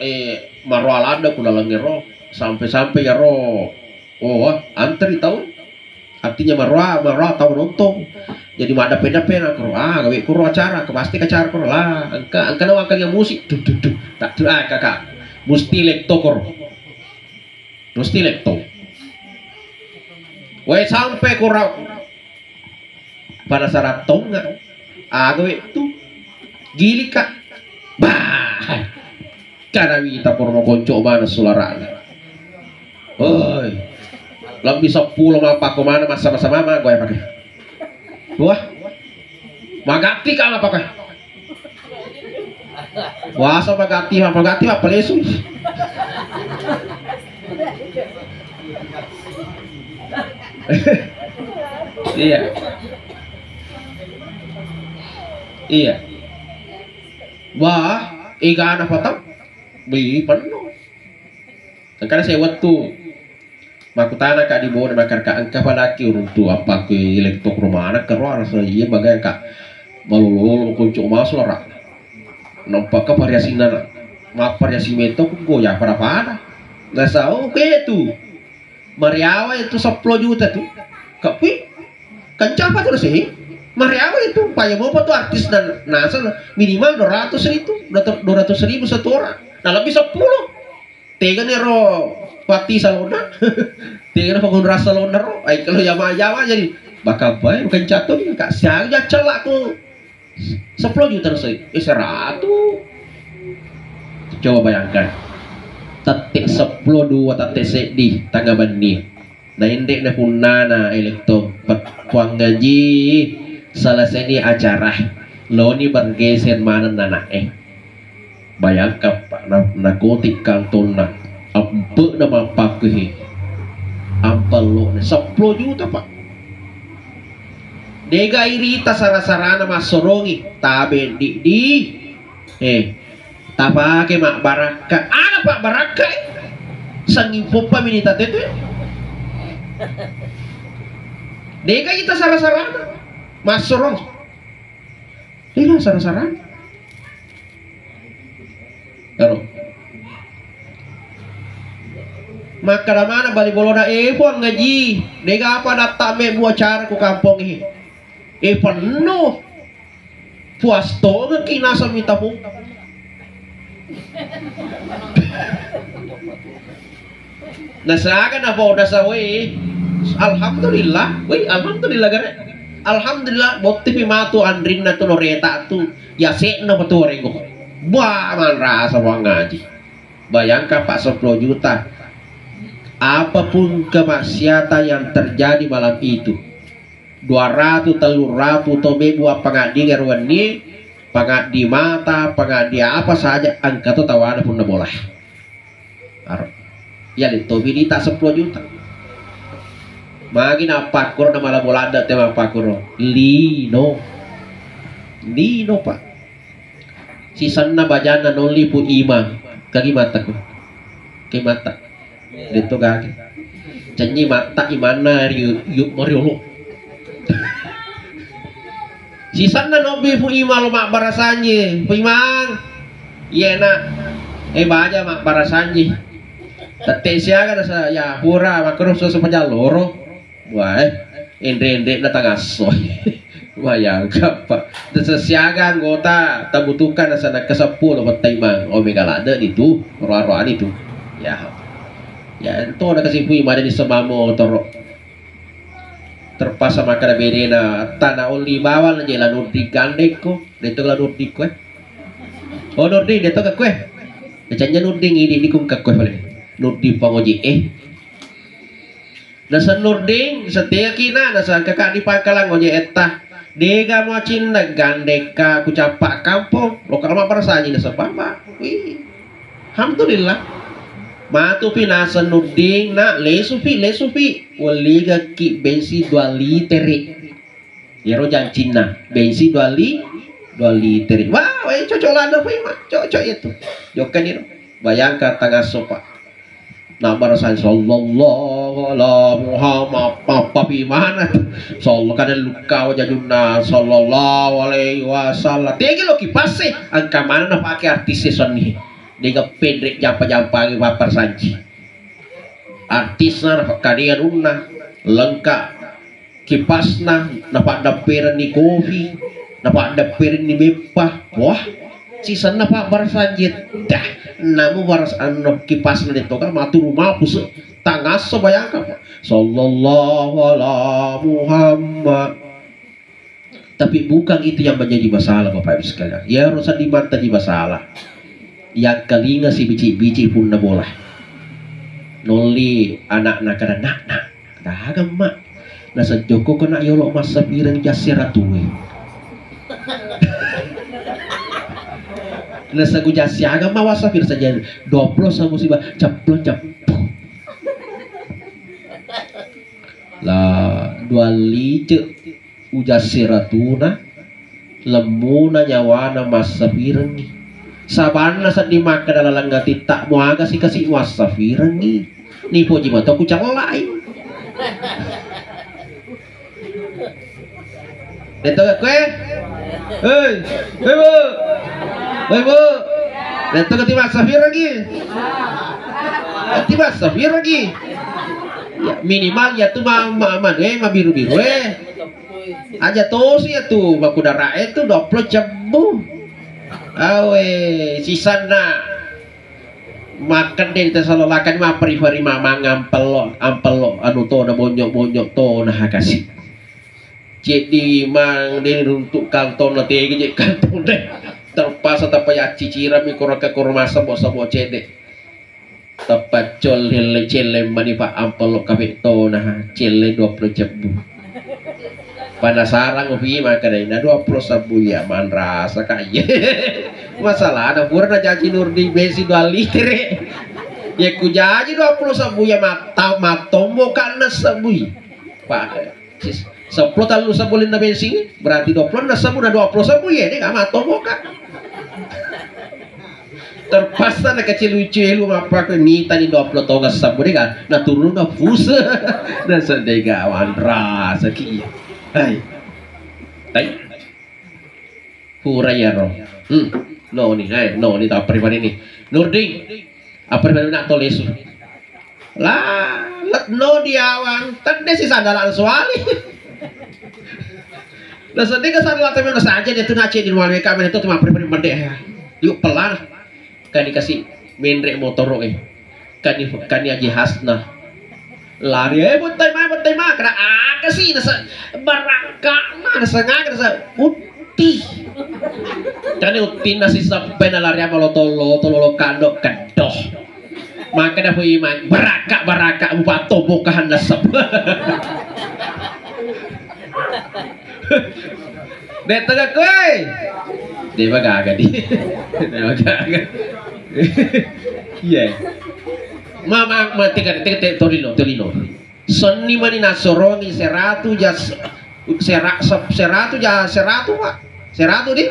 eh, maroa ladde ku laleng ero, sampai-sampai ero, oh, antri tau. Artinya maroa, maroa tau nonton. Jadi maddape-dape na koro, ah, gawe koro acara, ke pasti acara koro lah. Engka, engka na wangkali musik, tuh, tuh, tuh. Tak tuh, ah, kakak. Musti letto koro. Musti letto. Weh, sampai koro. Pada sarat tonga. Aga we tu. Gilika. Bah. Kada wita pura makonco mana sularana. Oi. Lebbi seppulo mapakko mana masa-masa mama gue pakai. Wah. Magatti ka apa kah? Puasa magatti, magatti apa lesu? Iya. Iya. Wah, egana patang. Beli penuh. Engkana saya wettu. Makkutana ka di bone makkeda ka engka padaki uruntu appaku elektro rumana kero arasa iya bagai ka malolo-lolo konco masuk ra. Nampak ka variasinna na. Mappariasi metto ku goya pada-pada. Nasau ke tu. Mariawa itu sepuluh juta tu. Kapui. Kencapa tu sih? Mariawa itu paya mopa tu artis dan nasa minimal dua ratus ribu, dua ratus ribu satu orang. Nah, lebih sepuluh. Tegani ro pati salona. Tegani pengunras salona ro. Ai kalau jama-jama jadi bakal bae bukan catur ka siaga celak ku sepuluh juta rasai. Eh, seratus. Coba bayangkan. Tette sepuluh dua tette seddi tangga benni. Na inde'na punnana elektro puang ngaji selesai ni acara loni bergeser maneng ana'e. Bayangkan, Pak, na-, nakotik kantonna, ampe'na mappakkuhe, ampello'na sepuluh juta, Pak. Dega irita sara-sarana massorongi, tabe di, di. Eh, tapake mabbarakka. Ana, Pak, barakka, eh? Sanging poppa minita tetu, eh? Dega ita sara-sarana massorong. Dega sara-sarana. Ero. Makkada mana bali bolona, eh, Puang Ngaji, dega apa datta mebbu acara ku kampong, eh. Eh, penuh. Puas tongeng ki naseng mita pu. Nasaga na po nasa we. Alhamdulillah. We, alhamdulillah gare. Alhamdulillah, bottipi matu anrinna tu loreta tu. Ya sekna petu rengo. Wah, manrasa Puang Ngaji. Bayangkan, Pak, sepuluh juta. Apapun kemaksiatan yang terjadi malam itu, dua ratus, telluratu to mebbu appangaddinge ro wenni, pangaddi mata, pangaddi apa saja, engka to tawana punna bola. Aro. Iya, letto bini ta sepuluh juta. Magi na pakkuro na mala bola ada tema pakkuro. Lino. Lino, Pak. Sisenna bajanna nolli Pu Imang. Kagi mata ku. Ke mata. Detto gage. Cenyi matta imanna ri yu mariolo. Sisenna nobbi Pu Imang lo mabbarasanji, Pu Imang. Iya, Nak. Eh, baja mabbarasanji. Tette siaga nasa ya pura makro so sepajang loro. Wah, eh, enre-enre na tangasso. Bayangkan, Pak. Sesiaga anggota tabutuhkan nasana ke sepuluh Pu Imang. Oh, mega lade itu, roa-roa itu. Ya. Ya, ento na kasipui madani semamo toro. Terpaksa makkada bedena tana oli bawal je la Nurdin gandekko, detto la Nurdin ko, eh. Oh, Nurdin, detto ke kue. Nacanya Nurdin ini di kungka kue pale. Nurdin pangoji, eh. Naseng Nurdin, setia kina, naseng kakak di Pangkalang oje etta. Dega mo cinna gandekka ku cappa kampong, lo kala mabbarasanji naseng bamba. Wih. Alhamdulillah. Matu pi naseng Nurdin, nak, lesu pi, lesu pi. Welligakki bensin dua litere. Iyaro jancinna, bensin dua li-, dua litere. Wah, eh, cocok lada pi, Mak. Cocok itu. Jokkani ro. Bayangkan tangasso, Pak. Nabbarasan sallallahu ala Muhammad, pappa pi mana? Sallallahu kada lukka wajadunna sallallahu alaihi wasallam. Tegi lo kipasse, angka mana napake artis sonni. Dega pendek jampa-jampangi papparsanji. Artisna napakkadai anunna, lengka kipasna, napaddepperenni kopi, napaddepperenni beppa. Wah, sisenna pabbarasanji. Dah, namu baras anno kipasna detto kan matu rumah puse. Tangasso bayangkan. Sallallahu ala Muhammad. Tapi bukan itu yang menjadi masalah, Bapak Ibu sekalian. Ya, harus dimantaji masalah. Yang kelinga si bicik-bicik punna bola. Nolli anakna kada, nak, nak. Dagang, Mak. Naseng jokko kena yolo massapireng jasse ratue. Nasegu jasse aga ma wassapir saja dua puluh sama musibah ceplok ceplok. La dua lice ujasse ratuna lemmuna nyawana massafirengngi. Sabanna sedding makkeda laleng atitta muaga sikasi wassafirengngi. Nipoji mato ku cellai. Detto ke kue? Hei, hei bu, hei bu. Detto ke tiba safir lagi. Tiba safir lagi. Ya, minimal ya tu ma ma ma eh, ma biru biru eh. Aja tosi ya tu makudara eh tu dua puluh cebu. Awe, sisanna. Makkeda di tasalolakan mapperi-peri mamang ampello, ampello anu to na bonyo-bonyo to na hakasi. Ceddi mang de runtuk kantong na tege je kantong de. Terpaksa tappa yaccicirami koraka koro masabo-sabo cedde. Tappa colle celle mani pa ampello kape to na celle dua puluh cebu. Panasarang upi makkeda na dua puluh sebbu ya manrasa ka iye. Masalahna pura na jaji Nurdin bensin dua liter. Ya ku jaji dua puluh sebbu ya matta mattombo ka enam sebbu. Pak sis sepuluh tellu sebbu lina bensin berarti dua puluh enam sebbu na dua puluh sebbu ya de ka mattombo ka. Terpaksa na kecil lucu elu apa ke mita di dua puluh tonga sebbu de ka na turun na pus. Na sedega wanrasa ki. Hai. Tai. Pura iyaro. Hmm. No ni, eh, no ni tak pribadi ni. Nurdin. Apa pribadi nak to lesu? La, let no diawang. Tende si sandalan suali. La sedih ke sandalan tapi na saja dia tu nace di luar mereka mana tu cuma pribadi mende ya. Yuk pelan. Kani kasi menre motoro eh. Kani kani aji hasna. Lari eh bottai ma bottai ma kena aga sih nasa baraka ma nasa ngaga nasa utti. Kani utti nasi sampai na lari ama lotolo tololo kando kedoh. Maka dah pui mai baraka baraka bupa tobokahan nasab. Dek tengah kue. Dia mah gaga di. Dia mah gaga. Iya. Mama mati kan tek tek torino torino. Sonni mani nasorongi seratu jas sera, se- seratu ja seratu pak seratu di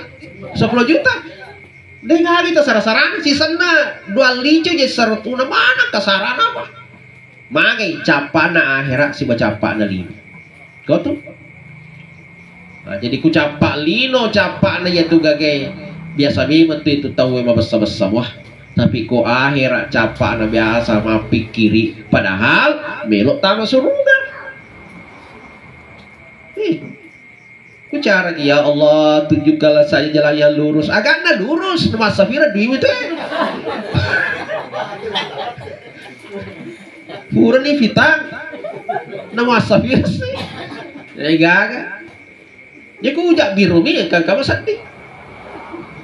sepuluh juta. Deh ngali ta sara-sarana sisenna dua licu je seratu na mana kasarana apa? Magai cappa'na ahera siba cappa'na lino. Kau tu? Nah, jadi ku cappa lino cappa'na iya tu gagai biasa memang tu itu tau mabessa-bessa wah. Tapi ko ahera cappa'na biasa mapikkiri padahal melo tama suruga. Ih. Ku cara ya Allah tunjukkanlah saya jalan yang lurus. Aganna lurus, masa pira duit itu? Pura ni fitang. Na masa pira sih? Ya gaga. Ya ku ujak biru mi kan kamu sedih.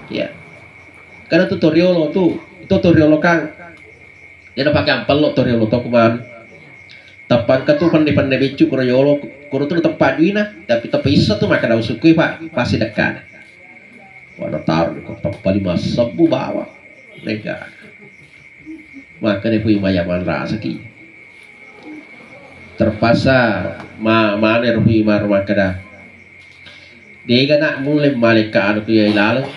Ya. Karena tu toriolo tu, itu toriolo kang. Dia na pake ampello toriolo to kuman. Tappa engka tu penne-penne beccu koro yolo, koro tu na teppa duina, tapi teppa issa tu maka daun sukui pak pasti dekkana. Wana taru ko teppa lima sebbu bawa. Lega. Maka de pui maya manrasaki. Terpaksa ma mane rupi mar makkeda. Dega nak mulle malekka anu tu ya ilaleng.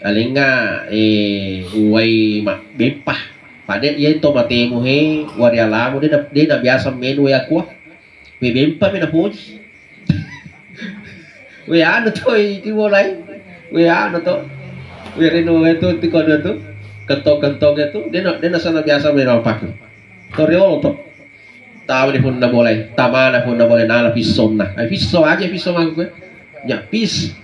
Alenga eh uwai ma bempa. Pada iya to matemu he wari alamu de na de na biasa menu ya kuah. We bempa me na poji. We anu to iki mulai. We anu to. We reno itu ti kono tu. Kentong-kentong itu de na de na sana biasa menu apa tu. Toriolo to. Tawa di punna bolai, tamana punna bolai nala pissonna. Ai pisso aja pisso mangku. Nya pis.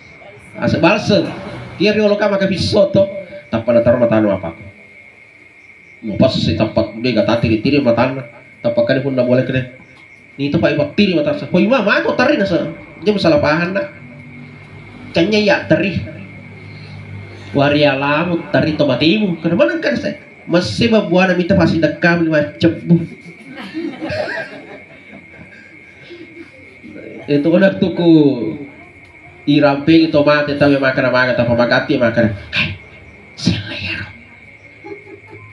Asa balseng. Dia riolo ka maka pisso to. Tappa na taro matana apa. Mau pas si tappa de ga tiri-tiri matanna. Tappa kali punna bolai kene. Ni to pai pattiri matasa. Koi mama to tari nasa. Jam salah paham nak. Canya ya teri. Wari alamu teri to matimu. Kenapa nang kan saya? Messe babbuana mita pasi dekkam lima cebbu. Itu benar tuku irampe itu mate tahu yang makan makan tanpa magati makan. Hai, selero.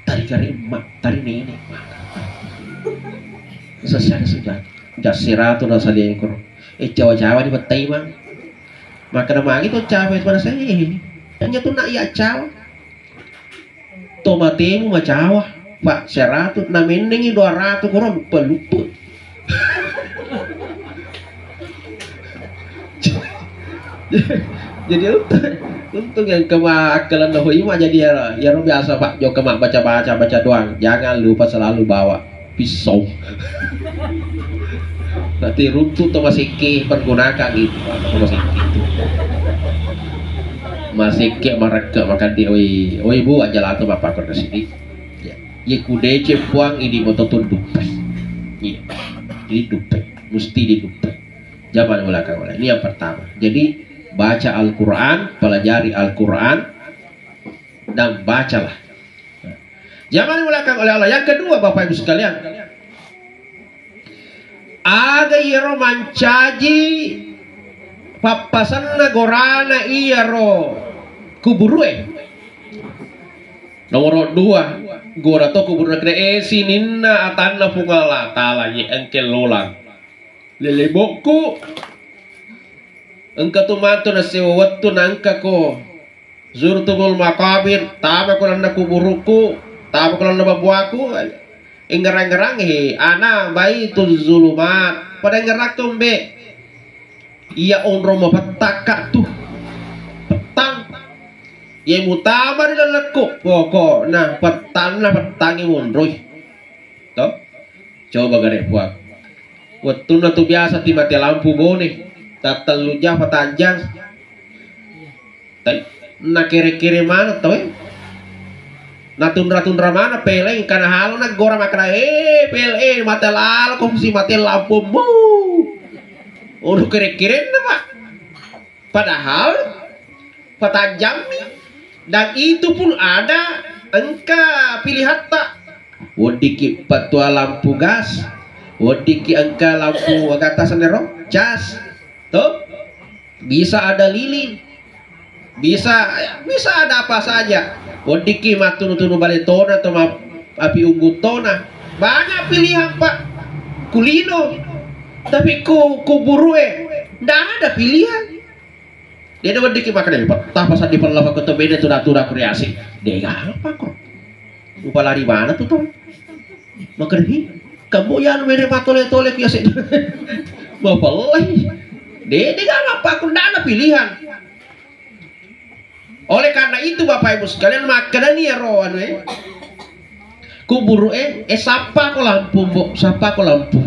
Tari kari emak, tari nenek. Sesada sudah. Jasiratu nasa lengkur. Eh cawa-cawa di betai mang. Makan magi tuh cawa itu mana saya. Hanya tuh nak ya cawa. Tomatemu macawa. Pak, seratu, na mennengi dua ratu, koro lupa-lupa. Jadi untung, untung yang kema akkalan na hoi ma jadi ya, ya biasa, Pak, jo kema baca-baca, baca doang. Jangan lupa selalu bawa pisau. Nanti runtuh tuh masih ke pergunakan gitu, Pak, masih ke itu. Masih ke mereka makan di, oi, oi Bu, aja lah tuh Bapak ke sini. Ya. Ye ku deceng Puang, idi moto tu duppe. Iya. Jadi duppe, mesti diduppe. Jangan ulakang oleh. Ini yang pertama. Jadi baca Al-Quran, pelajari Al-Quran, dan bacalah. Jangan ulakang oleh Allah. Yang kedua, Bapak Ibu sekalian, aga iyaro mancaji pappasenna gorana iyaro kuburue. Nomoro dua, gora to kuburna kena, eh, sininna atanna Puang Allah Taala, ye engke lolang. Lelebokku, engka tu matu nasewa wettu nangka ko Zurtumul Maqabir, tama ko lanna kuburukku, tama ko lanna babuaku, engerang-ngerang, he, ana Baituz Zulumat, pada engerang tombe. Iya onrong mapettakka tu. Pettang. Iya mutama ri lalekku. Pokokna pettanna pettangi monroi. To? Coba gare Puang. Wettunna tu biasa ti mate lampu bone. Tattellu jang, patang jang. Tapi nakere-kere maneng tau e. Natunra-tunra maneng P L N, engkana halo na gora makkeda, "Eh, P L N, mate lalo ko musi mate lampumu." Ono kere-kerenna, Pak. Padahal patajammi, dan itu pun ada engka pilihatta. Weddikki pattua lampu gas, weddikki engka lampu agatta senero, cas. Tuh. Bisa ada lilin. Bisa, bisa ada apa saja. Weddikki mattunu-tunu bale tona atau ma-, api unggun tona. Banyak pilihan, Pak. Kulino. Tapi ku, kuburue, ndak ada pilihan. Dia ada weddikki makan, "Betapa sandi pella fakko to beda tu natura kuriasi." Dega apa kok? Upalari mana tu tau? Makerhi, kamu ya anu mere matole-tole ku ya seddi. Mapellai. De, de gana apa, aku ndak ada pilihan. Oleh karena itu, Bapak Ibu sekalian, makkedani ya ro anu e. Kuburu e, eh, sappa ko lampu, Mbok, sappa ko lampu.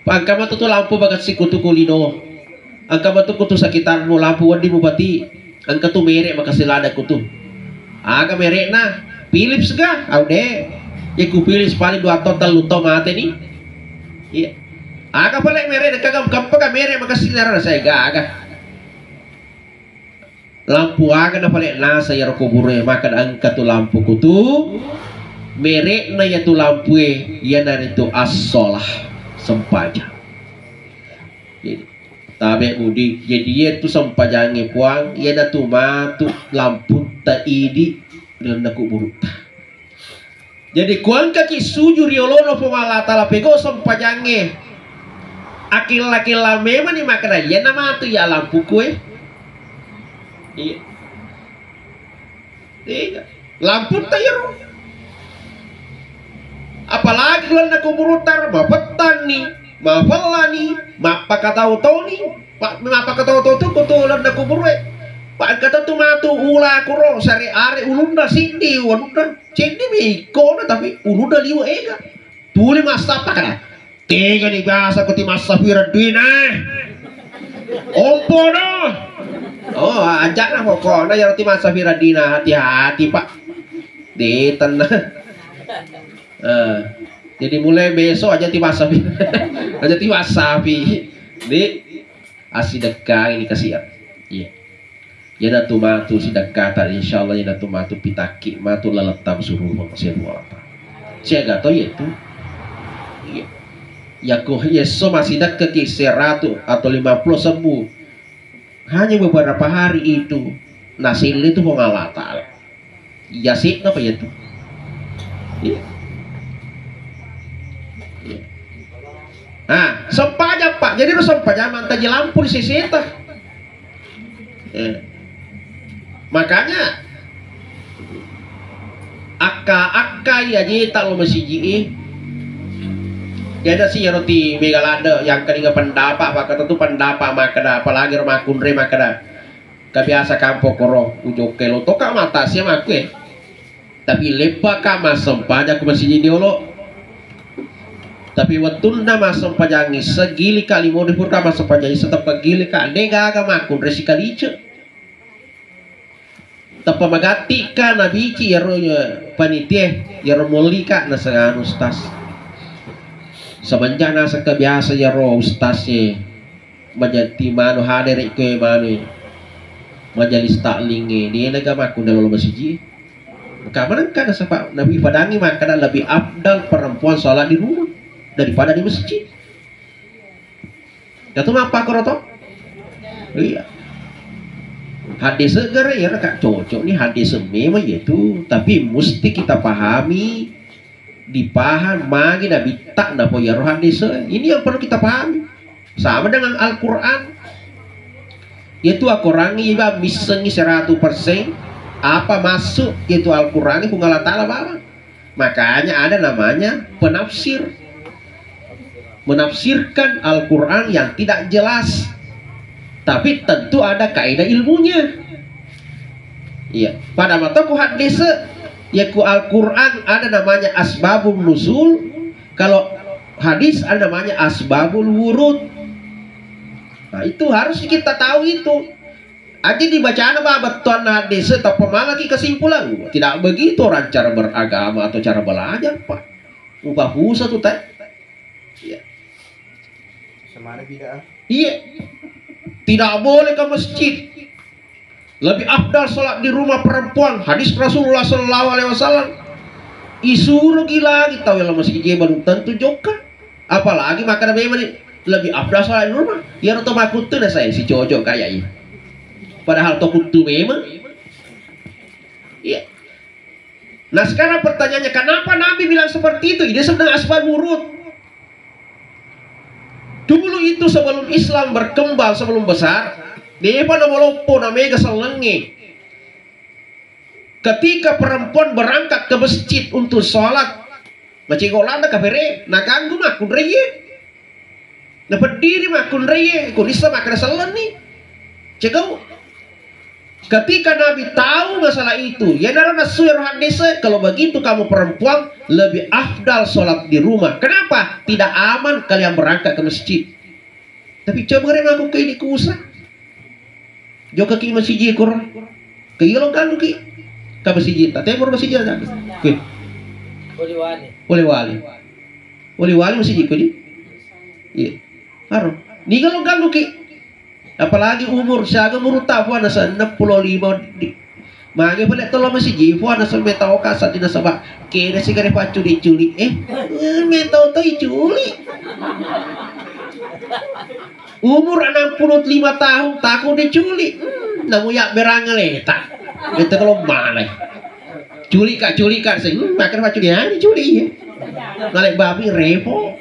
Engka matu tu lampu makessing kutu kulino. Engka matu kutu sekitarmu lampu wedding mubati. Engka tu merek makessing ladang kutu. Aga merekna? Philips ga? Au de. Iku Philips paling dua to tellu to mate ni. Iya. Aga pale merek engka gam-, kempa ga merek makessing nara saya ga aga. Lampu aga na pale nasa iyaro kuburue, maka engka tu lampu kutu, merekna iyatu lampue, iyanaritu as-shalah, sempajang. Jadi, tabe budi, jadi iyatu sempajangnge Puang, iyanatu matu lamputta idi ri lalenna kuburutta. Jadi, kuangkaki suju ri olona Puang Allah Taala, pegau sempajangnge. Akilla-killa memang ni makkeda, "Iyana matu iya lampuku e." Iya. Iya. Lamputta iyaro. Apalagi lalenna kuburutta, mapettanni, mapellani, mappakatau-tauni, pa-, mappakatau-tau tu kutu lalenna kuburue. Pa engka tu matu ula kuro, sare are ulunna siddi, ulunna. Ceddi mi ikkona, tapi ulunna liwe ega. Tuli massappa kana. Tega ni biasa ko ti massapira dina. Ompo no. Oh, ajak na pokokna ya ti massapira dina, hati-hati, Pak. Di tenna. Eh, jadi mulai besok aja ti massapi. Aja ti massapi. Di asidekkai ni kasihan. Iya. Iyanatu matu sidekkata, insyaallah iyanatu matu pitakki matu laleng tama suruga Puang Allah Taala. Siaga to iyatu? Iya. Yako yesso masidekkaki seratu atau lima puluh sebbu, hanya beberapa hari itu naselle tu Puang Allah Taala. Yasin apa ya tu? Iya. Iya. Nah, sempajang, Pak. Jadi, ro sempajang mantaji lampu di seseta. Eh. Makanya, ak-, Ka akkai ajeta lo masiji e. Jada si ero ti mega ladde yang keninga pendapat, maka tentu pendapat makkeda, apalagi ro makkunrai makkeda, kebiasa kampo koro ujokkai lo toka mata sia makku e. Tapi leppaka massempajang ko masiji diolo. Tapi wettunna massempajangi segili kali mode purka massempajang isa teppa gili ka de gaga makkunrai sikalice. Teppa magatti ka nabici iyaro, eh, panitia, iyaro molli ka naseng anu ustaz. Semenjak naseng kebiasa iyaro ustaz e majatti manu hadere ko e manu e majelis takling e, de naga makkunrai lo masiji. Ka manengka nasaba nabi padangi makkeda lebih afdal perempuan sholat di rumah daripada di masjid. Datu mappakoro to? Iya. Hadis segera ya, Kak, cocok nih hadis memang itu, tapi mesti kita pahami, dipaham magi nabitta napa iyaro hadis. Ini yang perlu kita pahami. Sama dengan Al-Quran. Yaitu Al-Quran iba missengi seratus persen apa masuk yaitu Al-Quran Puang Allah Ta'ala bawang. Makanya ada namanya penafsir. Menafsirkan Al-Quran yang tidak jelas. Tapi tentu ada kaidah ilmunya. Iya, pada mata ku hadis, ya ku Al-Quran ada namanya asbabun nuzul, kalau hadis ada namanya asbabul wurud. Nah, itu harus kita tahu itu. Aja dibacana ba bettuanna hadis, tappa malaki kesimpulan. Tidak begitu orang cara beragama atau cara belajar, Pak. Upa pusa tu, Teh. Iya. Semana bid'ah. Iya. Tidak boleh ke masjid. Lebih afdal sholat di rumah perempuan. Hadis Rasulullah sallallahu alaihi wasallam. Isuro ki lagi tau yang masjid je belum tentu jokka. Apalagi makkeda memang ni lebih afdal sholat di rumah. Ya roto makuttu na saya si cocok kayak ini. Padahal to kuttu memang. Iya. Nah, sekarang pertanyaannya, kenapa Nabi bilang seperti itu? Ini sebenarnya asbab wurud. Dulu itu sebelum Islam berkembang, sebelum besar, depa na maloppo na mega sellengnge. Ketika perempuan berangkat ke masjid untuk sholat, macego landa kafere, naganggu makkunraie. Napeddiri makkunraie, kunissa makkeda sellenni. Cegau. Ketika Nabi tahu masalah itu, yenaro nassu ero hadis, kalau begitu kamu perempuan lebih afdal sholat di rumah. Kenapa? Tidak aman kalian berangkat ke masjid. Tapi coba re mako ke ini kusa. Jokka ki masiji koro. Ke iyolo ganggu ki. Ka masiji ta. Temor masiji ta. Ke. Wali-wali. Wali-wali. Wali-wali masiji ko di. Iya. Aro. Niga lo ganggu ki. Apalagi umur siaga umur ta puana sa enam puluh lima di. Mage pale tolo masiji puana sa metau kasa di nasaba. Kena sigare pacculi-culi. Eh, eh, metau to iculi. Umur enam puluh lima tahun, takut diculi. Hmm, namu ya berang leta. Beta kalau mana? Culi ka, culi ka, sing, hmm, makan pacu dia, diculi ya. Ngalek babi repo.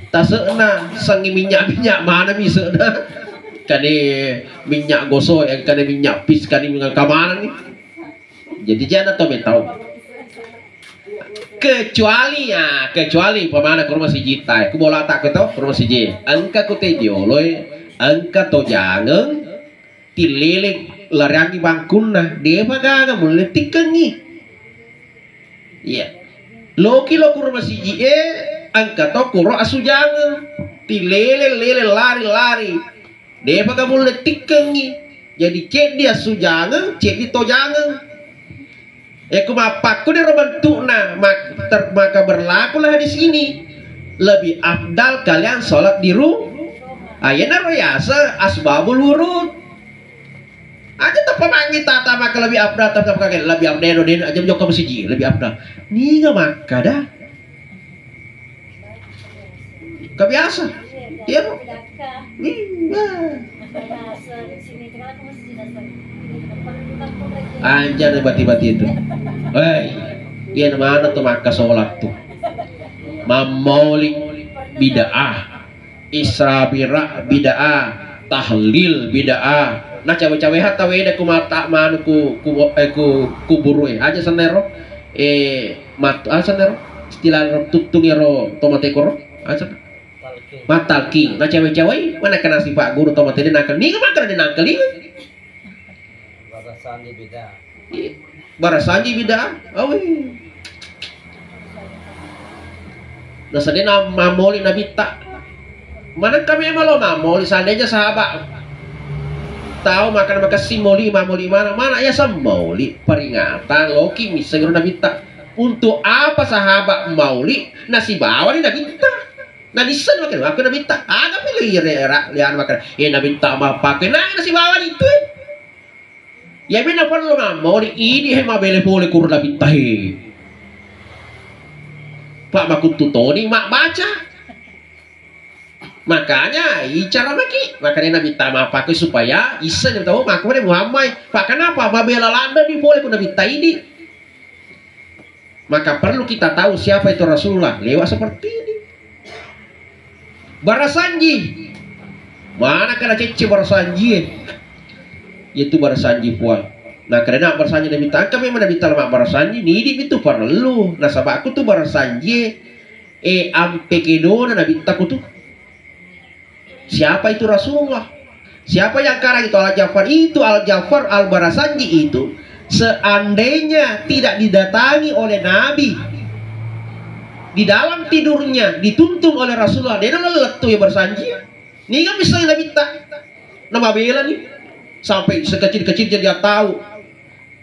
Tasena sangi minyak-minyak mana bisa dah. Kade minyak gosok, yang kade minyak pis, kade minyak kamar nih. Jadi jana to metau. Kecuali ya, kecuali umpamana ke rumah siji ta, ku bola tak ke to, ke rumah siji. Engka ku te dioloi, engka to jangeng, tileleng, lareangi bangkunna, depa gaga mulle tikkengi. Iya. Loki lo ku rumah siji e, engka to kuro asujangeng, tileleng, leleng, lari, lari. Depa ga mulle tikkengi. Jadi ceddi assujangeng, ceddi tojangeng. E ku mappakku dero bentukna, mak-, ter-, maka berlakulah hadis ini. Lebih afdal kalian sholat di ru-, ah, yenaro yase asbabul wurud. Aja teppa mangi tata maka lebih afdal, tata maka lebih afdal, deno aja jokka masiji, lebih afdal. Ninga makkada. Kebiasa. Iya, Bu. Iya. Anjana bati-bati itu. Hei, iya mana tuh maka sholat tuh. Mammoli bid'ah. Isra Mi'raj bid'ah. Tahlil bid'ah. Na cawe-cawe hatta weda ku mata manu ku ku eh, ku kuburu e. Aja senero. Eh, mat ah senero. Istilah ro tuttung ero tomateko ro. Aja. Matalki. Na cawe-cawe mana kena sifat guru tomatede nangkal. Ni maka de nangkal ni. Barasanji beda. Iya. Barasanji beda. Awi. Nasadena mamoli nabitta. Mana kami emang lo mamoli, seandainya sahabat tahu makan makasih moli, mamoli mana, mana ya semoli peringatan loki miseng nabitta. Untuk apa sahabat mauli nasibawani nabitta? Nadisseng makan aku nabitta. Aga pilih ya era lian makan. Ya nabitta mapake na nasibawani itu. Ya mena perlu mamoli ini he mabele pole kur nabitta he. Pak makuttu toni mak baca. Makanya icara maki, makanya nabitta mapake supaya isseng tahu makanya Muhammad. Pak kenapa mabela landa di pole ku nabitta ini? Maka perlu kita tahu siapa itu Rasulullah lewat seperti ini. Barasanji. Mana kena cecce barasanji eh? Yaitu barasanji puang. Nah, karena barasanji nabitta, angka memang nabitta lama barasanji, nidi itu perlu. Nasaba aku tu barasanji eh, ampe kedona nabitta ku tu. Siapa itu Rasulullah? Siapa yang karang itu Al Ja'far? Itu Al Ja'far Al Barasanji itu seandainya tidak didatangi oleh Nabi di dalam tidurnya dituntun oleh Rasulullah, dia lettu ya Barasanji. Ni kan bisa nabitta. Nama bela nih sampai sekecil-kecil jadi tahu.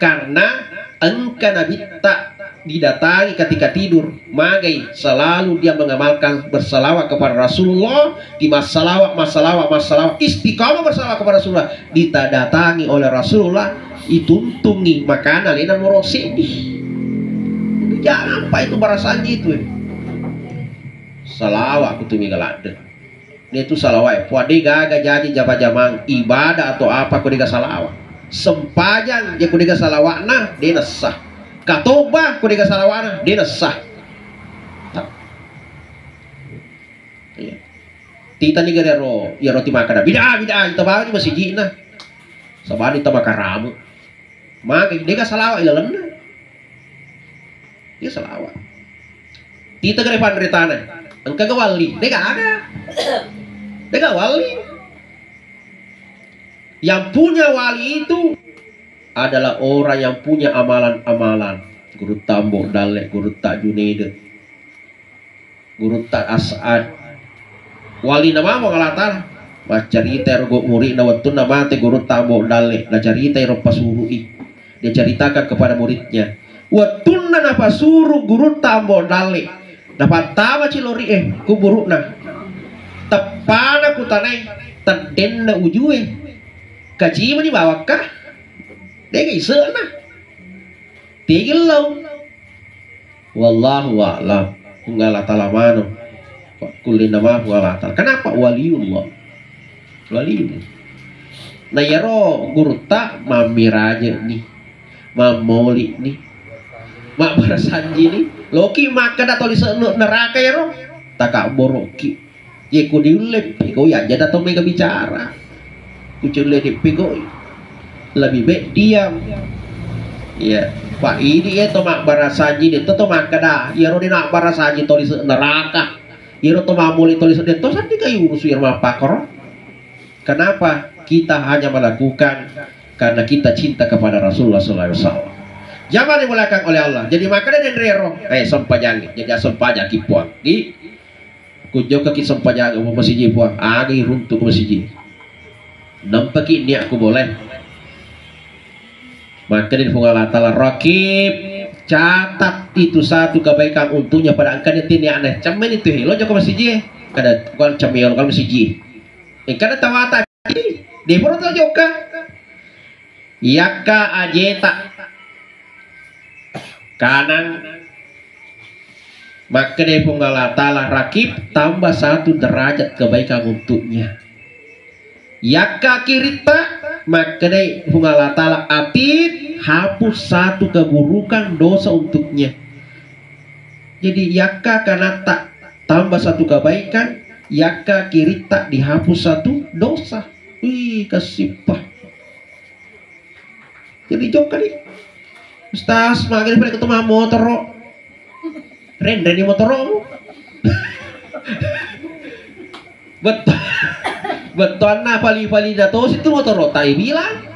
Karena engka nabitta didatangi ketika tidur, magai selalu dia mengamalkan bersalawat kepada Rasulullah, di masalawat, masalawat, masalawat, istiqamah bersalawat kepada Rasulullah, ditadatanggi oleh Rasulullah, ituntungi makana lena morosi. Jangan apa itu barasanji itu eh. Salawat kutu mega ladde. Dia tu salawat. Puang de gaga jaji jama-jamang ibadah atau apa ko dega salawat. Sempajang je ko dega salawatna de nessa. Katoba ko dega salawatna de nessa. Iya. Tita ni gare ro, ya roti makan. Bida bida kita bawa di masjid na. Sabani kita makan ramu. Maka dega salawat ilalenna. Dia salawat. Tita gare panritana. Engka ga wali. Dega aga. Dega wali. Yang punya wali itu adalah orang yang punya amalan-amalan. Gurutta Ambo Dalle, Gurutta Junede. Gurutta As'ad. Wali namamo Allah Ta'ala. Maccarita ero go-, muridna wettunna mate Gurutta Ambo Dalle, nacarita ero pasuru'i. Dia ceritakan kepada muridnya. Wettunna napasuru Gurutta Ambo Dalle, napattama cilori eh kuburu'na. Teppana kutanai teddenna ujue. Kacimani bawakka? Dega ise'na. Tegellau. Wallahu a'lam. Puang Allah Ta'ala mano. Pakkullina ma Puang Allah Ta'ala. Kenapa? Waliullah. Waliullah. Nah, yero gurutta mammiraje ni, mammoli ni, mabbarasanji ni. Loki makkeda toli se-, neraka yero. Takabboroki. Ye ku diulle pegoi aja da to mega bicara. Ku culle di pegoi. Lebih baik diam. Iya, Pak, ini ya to mabbarasanji de to, to makkeda, iyaro de nabbarasanji toli se-, neraka. Iyaro to mamoli toli se-, de to sandi kayu urusu iyaro mappakoro. Kenapa kita hanya melakukan karena kita cinta kepada Rasulullah sallallahu alaihi wasallam. Jamaah dimuliakan oleh Allah. Jadi makkeda denrero, eh sempajangi. Jadi sempajang ki puang. Di Kunjokkaki sempajang masiji puang, agi runtuk masiji. Nampaki niat ku boleh. Makkeda Puang Allah Ta'ala, "Rakib, catat itu satu kebaikan untuknya pada engkau niatnya." Cemmen itu he, lo jokka masiji. Kada kuan cemmen lo kan masiji. Eh, kada tawata. Deporo to jokka. Yakka ajeta kanang, makkeda Puang Allah Ta'ala, "Rakib, tambah satu derajat kebaikan untuknya." Yakka kiritta, makkeda Puang Allah Ta'ala, "Atid, hapus satu keburukan dosa untuknya." Jadi yakka kanatta tambah satu kebaikan, yakka kiritta dihapus satu dosa. Wih, kasippa. Jadi jokka di. Ustaz, magari pada ketemu motoro. Renreni motoromu. Bet bettuanna pali-palina tosi tu motoro tai bilang.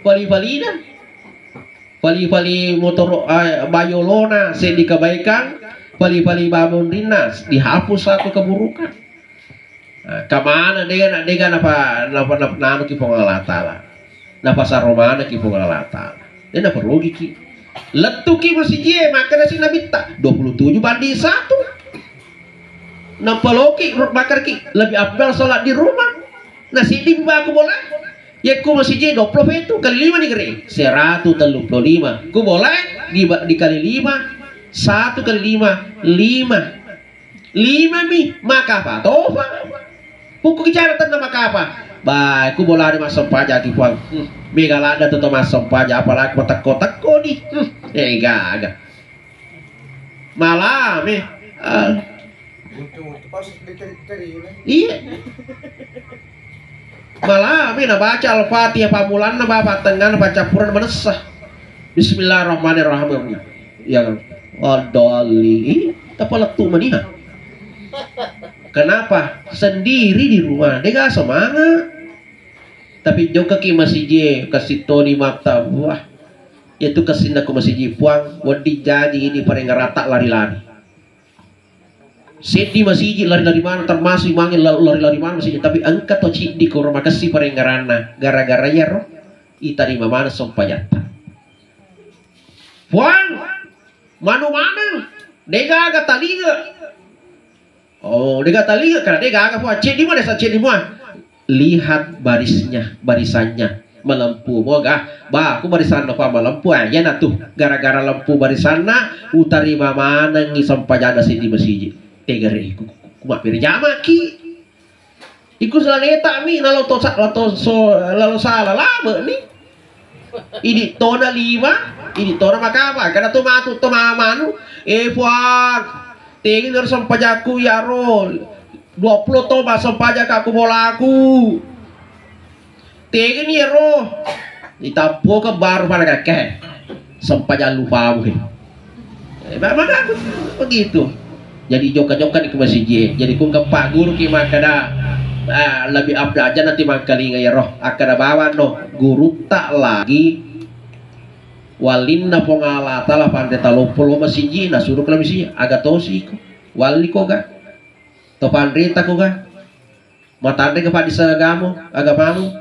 Pali-palina. Pali-pali motoro, eh, bayolona seddi kebaikan, pali-pali bamonrinna dihapus satu keburukan. Nah, kamana dega na dega napa napa napa nanuki Puang Allah Taala. Napa saromanaki Puang Allah Taala. Dena perugiki. Lettuki masijie makkeda si Nabitta dua puluh tujuh banding satu. Napaloki ro-, makarki lebih afdal sholat di rumah. Nah, sidi baku bola. Ya ku masiji dua puluh itu kali lima nih kere. Seratus telu puluh lima. Ku bola di, dikali lima. Satu kali lima, lima. Lima mi, maka apa? Tofa. Buku bicara tentang maka apa? Bah, ku bola di masa pajak di puang. Hmm. Mega lada tuh masa pajak, apalagi mau teko-teko nih. Hmm. Eh, gaga. Malam, eh. Ah. Untung-untung pas dikeri-keri, ya. Iya. Malah, mi nabaca Al-Fatihah, pammulanna, ba-, pattengnganna, paccappurenna, manessa. Bismillahirrahmanirrahim. Ya, wadhalli. Ih, tapalettu maniha. Kenapa? Sendiri di rumah, dega semangat. Tapi jokkaki masiji, kasittoni matta, wah. Yaitu kasinna ko masiji, Puang, wedding jaji ini parengngerata lari-lari. Seddi masiji lari-lari mana, termasuk mange la-, lari-lari mana masiji, tapi engka to ciddi koro makessi parengngeranna, gara-gara iyaro itarima mana sempajatta. Puang, manu maneng, degaga talinga. Oh, degaga talinga, karena degaga Puang, ceddi mana sa ceddi mua. Lihat barisnya, barisannya melempu. Moga, bah, aku barisanna pa melempu, ah, iyana tu gara-gara lempu barisanna, utarima manengngi sempajanna seddi masiji. Tegere ku, ku, ku mabbere jamaki. Iku salaleta mi, lalo to sa-, lalo to so-, lalo sala lama ni. Idi tona lima, idi tona makapa. Kada to matu to mamanu, eh, Puang, tegi dari sempajaku ya ro. Dua puluh to ba sempajang ka ku bolaku. Tegani ero. Ditappo ke baru pada kakek. Sempajang lupa gue. Eh, ba-, maka aku begitu. Jadi jokka-jokka di ke masiji. Jadi ku ke pak guru ki makkeda, ah, lebih abda aja nanti mangkalinga ero. Akkeda bawang no, guru tak lagi. Walinna Puang Allah Taala panre taloppo lo masiji, nasuro ke masiji. Aga tosi ko. Walli ko ga. To panrita ko ga. Matanre ke padisa agamo, agamamu.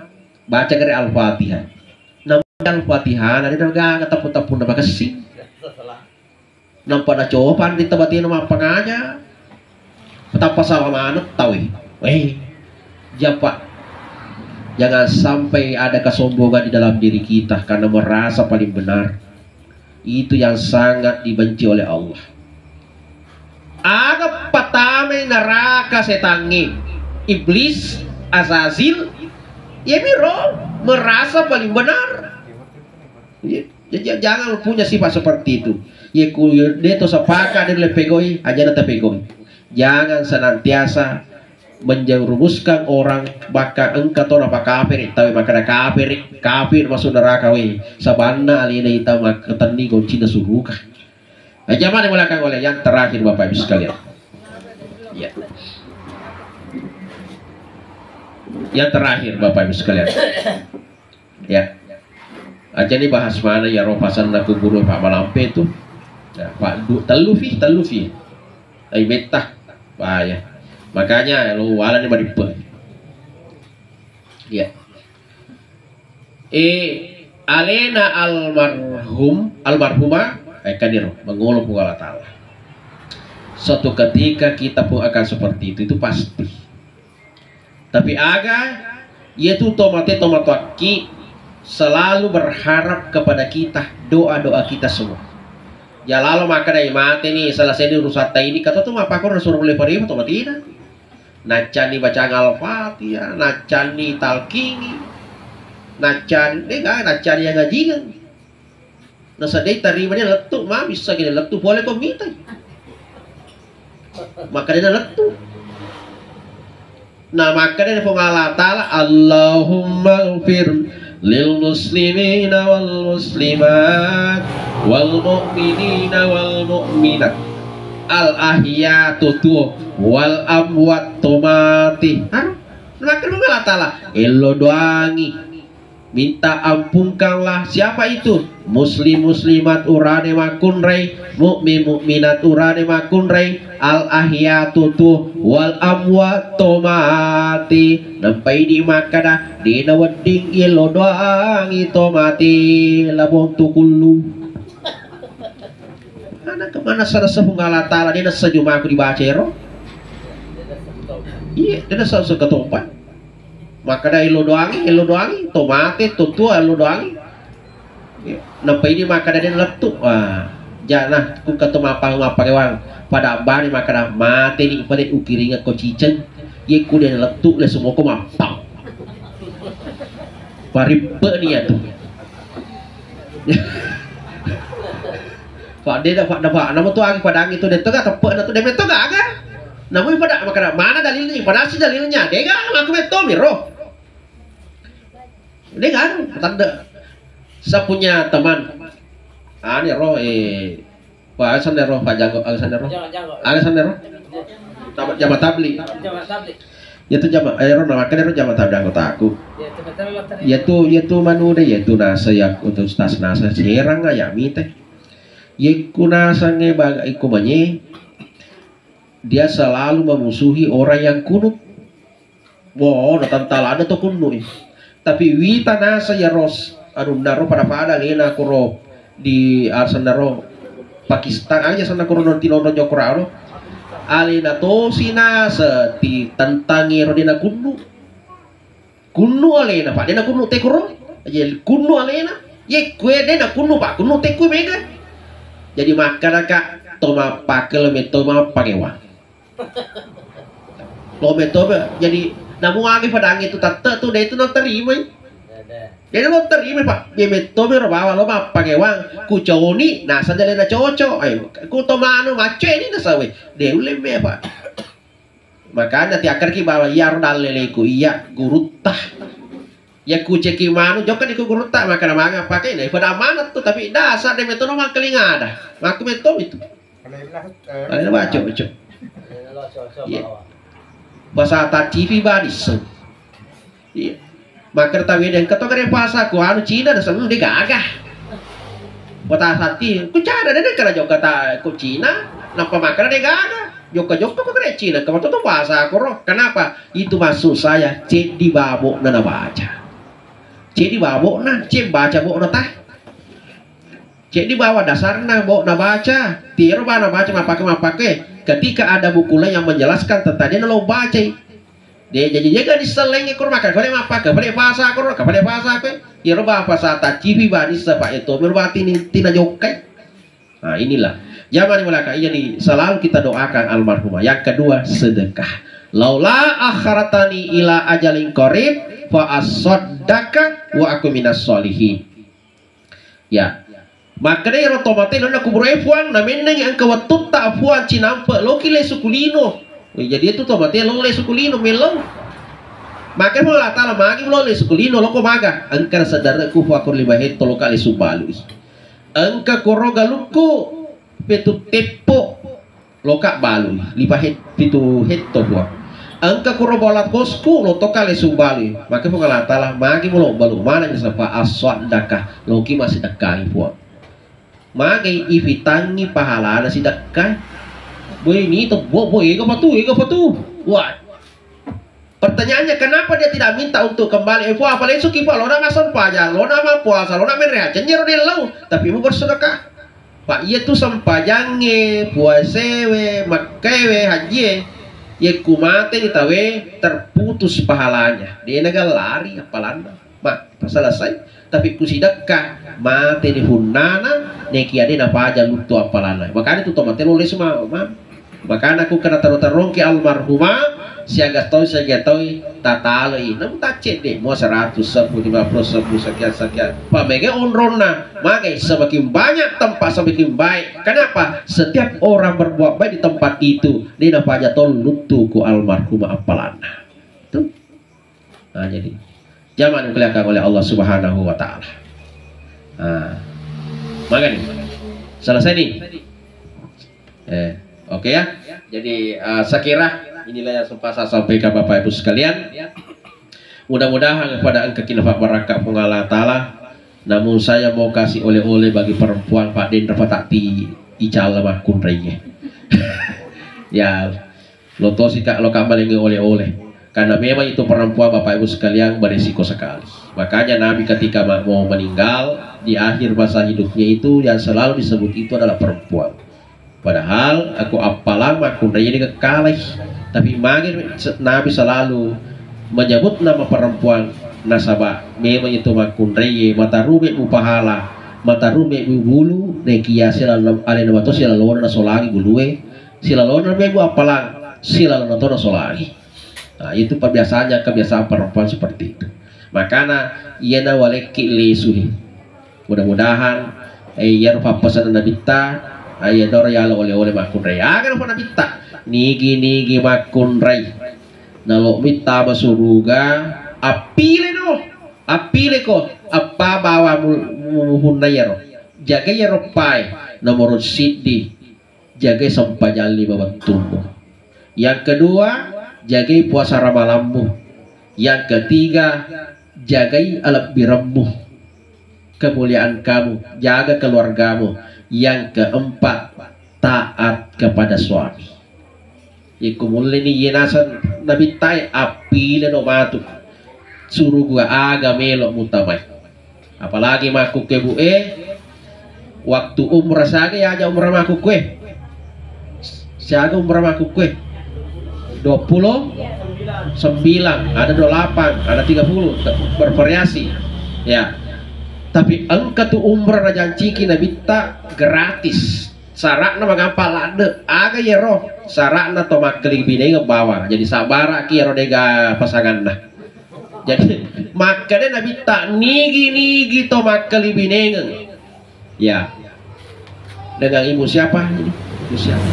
Baca kere Al-Fatihah. Nampa Al-Fatihah, nari gaga tappu-tappunna makessing. Nampa nacoba panrita batena mappangaja. Tappa salah maneng tau, eh. Weh, japa. Jangan sampai ada kesombongan di dalam diri kita karena merasa paling benar. Itu yang sangat dibenci oleh Allah. Aga patamai neraka setangnge, iblis, Azazil, ya miro merasa paling benar. Ya, jadi jangan punya sifat seperti itu. Ya ku deto sapaka de le pegoi, aja na tapegoi. Jangan senantiasa menjerumuskan orang, bahkan engka to napakafiri, tawe makkeda kafiri, kafir masuk neraka we. Sabanna alena ita makketenni goncina suruka. Nah, jamaah di belakang oleh yang terakhir Bapak Ibu sekalian. Ya. Yang terakhir Bapak Ibu sekalian. Ya. Aja ni bahas mana ya roh pasanna kuburu Pak Malampe itu. Ya, Pak du, telu fi, telu fi. Ai metta. Bahaya. Makanya lo wala ni madippe. Ya. Eh, alena almarhum, almarhumah, eh, kaniro, mengolo Puang Allah Taala. Suatu ketika kita pun akan seperti itu, itu pasti. Tapi aga, yaitu tomate tomatoakki selalu berharap kepada kita, doa-doa kita semua. Jalalo makkeda mate ni, selesai ni urusan ini, kata tu mapakor suruh boleh pergi atau tidak? Naccanni bacang Al-Fatihah, naccanni talkingi, naccanni, eh, ga, naccanni yang ngajingeng. Nasadai tarima dia lettu, ma bisa gini lettu, boleh kau minta. Maka dia lettu. Nah, maka dia Puang Allah Ta'ala, Allahumma gfir Lil muslimina wal muslimat, wal mu'minina wal mu'minat, al ahya tutuo, wal amwat tomati. Hah? Makkeda Allah Ta'ala, ello doangi. Minta ampungkanlah. Siapa itu? Muslim muslimat urane makkunrai, mukmin mukminat urane makkunrai, al ahya tutuo, wal amwat tomati. Nampai di makkeda, de nawedding yello doangi tomati labong tukullu. Ana kemana serasa Puang Allah Ta'ala, de nassa jumaku dibaca ero. Iya, de nassa sekatopa. Makkeda ello doangi, ello doangi, to mate, to tua, ello doangi. Iya. Nampai di makkeda de lettu. Wah, jana ku keto mappa mappa kewang. Pada bani makkeda mate ni pale ukiringa ko ciceng. Ye ku de lettu le semoko mappang. Parippe ni ya tu. Pak de dah pak dah pak. Nama tu agi padang itu de tega tepe na tu de meto gaga. Namu pada makkeda mana dalilnya? Pada si dalilnya. Dega aku meto miro. Dega tanda. Saya punya teman. Ani ro eh Pak Alexander ro, Pak Janggo Alexander ro. Janggo, Janggo. Alexander ro. Jama tabli. Jama tabli. Ya tu jama eh ro nama kan ro jama tabli anggotaku. Ya tu betul lo tadi. Ya tu ya tu manu de ya tu nasa ya untuk stas nasa serang ya mite. Ye ku nasangnge baga iko manye, dia selalu memusuhi orang yang kunut. Wo, na tantalana to kunnu i. Tapi wita nasa ya ros, anu naro pada-pada lena kuro di asenna ro Pakistan aja sana kuro non tinono jokora ro. Alena tosi nasa ti tantangi ro dena kunnu. Kunnu alena, Pak, dena kunnu te kuro. Aja kunnu alena. Ye kue dena kunnu, Pak, kunnu te kue mega. Jadi makkadaka to mappakele me to mappakewa. Lo metto be, jadi namu agi padangnge tu tatte tu de tu nonterimai. De nonterimai, Pak. Dia metto be ro bawa lo mappakewang kuconi nasa jale na cocok. Ayo, ku to manu macco ini nasa we. De ulle me, Pak. Makanya tiakar ki bawa iya ro dalle leku iya gurutta. Ya kuceki manu jokka di ku gurutta makkada manga pake na pada amanat tu tapi dasar de metto no mangkeling ada. Makku metto itu. Alena baco, baco. Iya. Pasata T V baris. Iya. Makkeda tawede engka to kare pasa ku anu Cina da semu de gaga. Patasa ti, ku cara de kena jokka ta ku Cina, nappa makkeda de gaga. Jokka-jokka ko kare Cina, ke to pasa koro. Kenapa? Itu maksud saya, ceddi babo na nabaca. Ceddi babo na, ceddi baca bo na ta. Ceddi bawa dasarna bo nabaca, tiero ba nabaca mappake-mappake. Ketika ada buku lain yang menjelaskan tentang dia lo bacai. De jadi jaga di seleng ekor maka kale mappake, kale pasa koro, kale pasa ke. Iro ba pasa tacipi ba nissa pa eto, mero ba tini tina jokkai. Nah, inilah. Jangan mulaka, iya nih, selalu kita doakan almarhumah. Yang kedua, sedekah. Laula akharatani ila ajalin qarib fa asaddaqa wa aku minas sholihin. Ya. Makkeda ero to mate lonna kuburu e Puang, namennengi engka wettutta Puang cinampe loki lesu kulino. Jadi itu to mate lo lesu kulino melo. Maka Allah Taala magi lo lesu kulino loko maga. Engka sedare ku Puang ko lima hetto loka lesu balui. Engka koro galukku petu teppo. Loka balui, lipa het-, pitu hetto Puang. Engka kuro bola bosku, lotoka lesu balui. Maka Puang Allah Taala, magi mulo balu mana ni sapa aswadaka, loki masih dekai Puang. Magai ifitangi pahalana sidekkai. Boy ni to, bo, bo, ega patu, ega patu. Wah, Pertanyaannya, kenapa dia tidak minta untuk kembali? Eh, Puang, apa lesuki, Puang? Lona massempajang, lona mappuasa, lona menreha, cennyero de lao, tapi mu bersedekah. Pak, iya tu sempajangnge, puasewe, makkewe, hajie, ye ku mate ni tawe, terputus pahalanya. Dia naga lari apalanna. Ma, selesai. Tapi ku sidekka, mate ni hunnana, nekia de napaja luttu appalanna. Makanya tu tomate lo lesu ma, ma. Makanya ku kena taro-tarongki almarhumah, siaga tau, siaga tau tataloi. Namu tacce de, mua seratus, seribu lima puluh, seribu sekian, sekian. Pamege onronna, magai semakin banyak tempat semakin baik. Kenapa? Setiap orang berbuat baik di tempat itu, de napaja tol luttu ku almarhumah appalanna. Tuh. Nah, jadi Jamaah dimuliakan oleh Allah Subhanahu wa Ta'ala. Nah, makanya selesai nih. Eh, oke ya. Jadi, eh, saya kira inilah yang sempat saya sampaikan, Bapak Ibu sekalian. Mudah-mudahan pada engka kinafak barakah Puang Allah Ta'ala. Namun saya mau kasih oleh-oleh bagi perempuan, Pak, denre patakti icalla makkunraie. Ya, lo tosi, Kak, lo kammalengi oleh-oleh. Karena memang itu perempuan, Bapak Ibu sekalian, beresiko sekali. Makanya Nabi ketika ma-, mau meninggal, di akhir masa hidupnya itu yang selalu disebut itu adalah perempuan. Padahal aku appalang makkunrai de' kalai. Tapi magi se-, Nabi selalu menyebut nama perempuan, nasaba memang itu makkunrai, matarume mu pahala, matarume mu bulu, nekia silalona, alena mato silalona nasolangi bulue, silalona memu appalang, silalona to nasolangi. Nah, itu kebiasaannya, kebiasaan perempuan seperti itu. Makana iyana walekki lisui. Mudah-mudahan, eh, iyaro pappasenna Nabitta, eh, iyadoro yalo oleh-oleh makkunrai. Aga napa Nabitta? Nigi-nigi makkunrai. Nalo mittama suruga, appile no. Appile ko, appa bawa mu-, mu-, muhunna iyaro. Jaga iyaro pae. Nomor siddi, jagai sempajang lima wettummu. Yang kedua, jagai puasa ramalammu. Yang ketiga, jagai alebbirammu, kemuliaan kamu, jaga keluargamu. Yang keempat, taat kepada suami. Ikku mulleni iye naseng Nabittae, appile no matu suruga aga melo mutamai. Apalagi makkukkue bu e, waktu umrah siaga yaja umrah makkukkue? Siaga umrah makkukkue? Dua puluh sembilan, ada dua puluh delapan, ada tiga puluh, bervariasi. Ya. Tapi engka tu umrah najanciki Nabitta gratis. Sara'na magampa ladde. Aga yero? Sara'na to makkelibinengeng bawang. Jadi sabbaraki yero dega pasanganna. Jadi, makkeda Nabitta, nigi-nigi to makkalibinengeng. Ya. Dengan ibu siapa ini? Ibu siapa?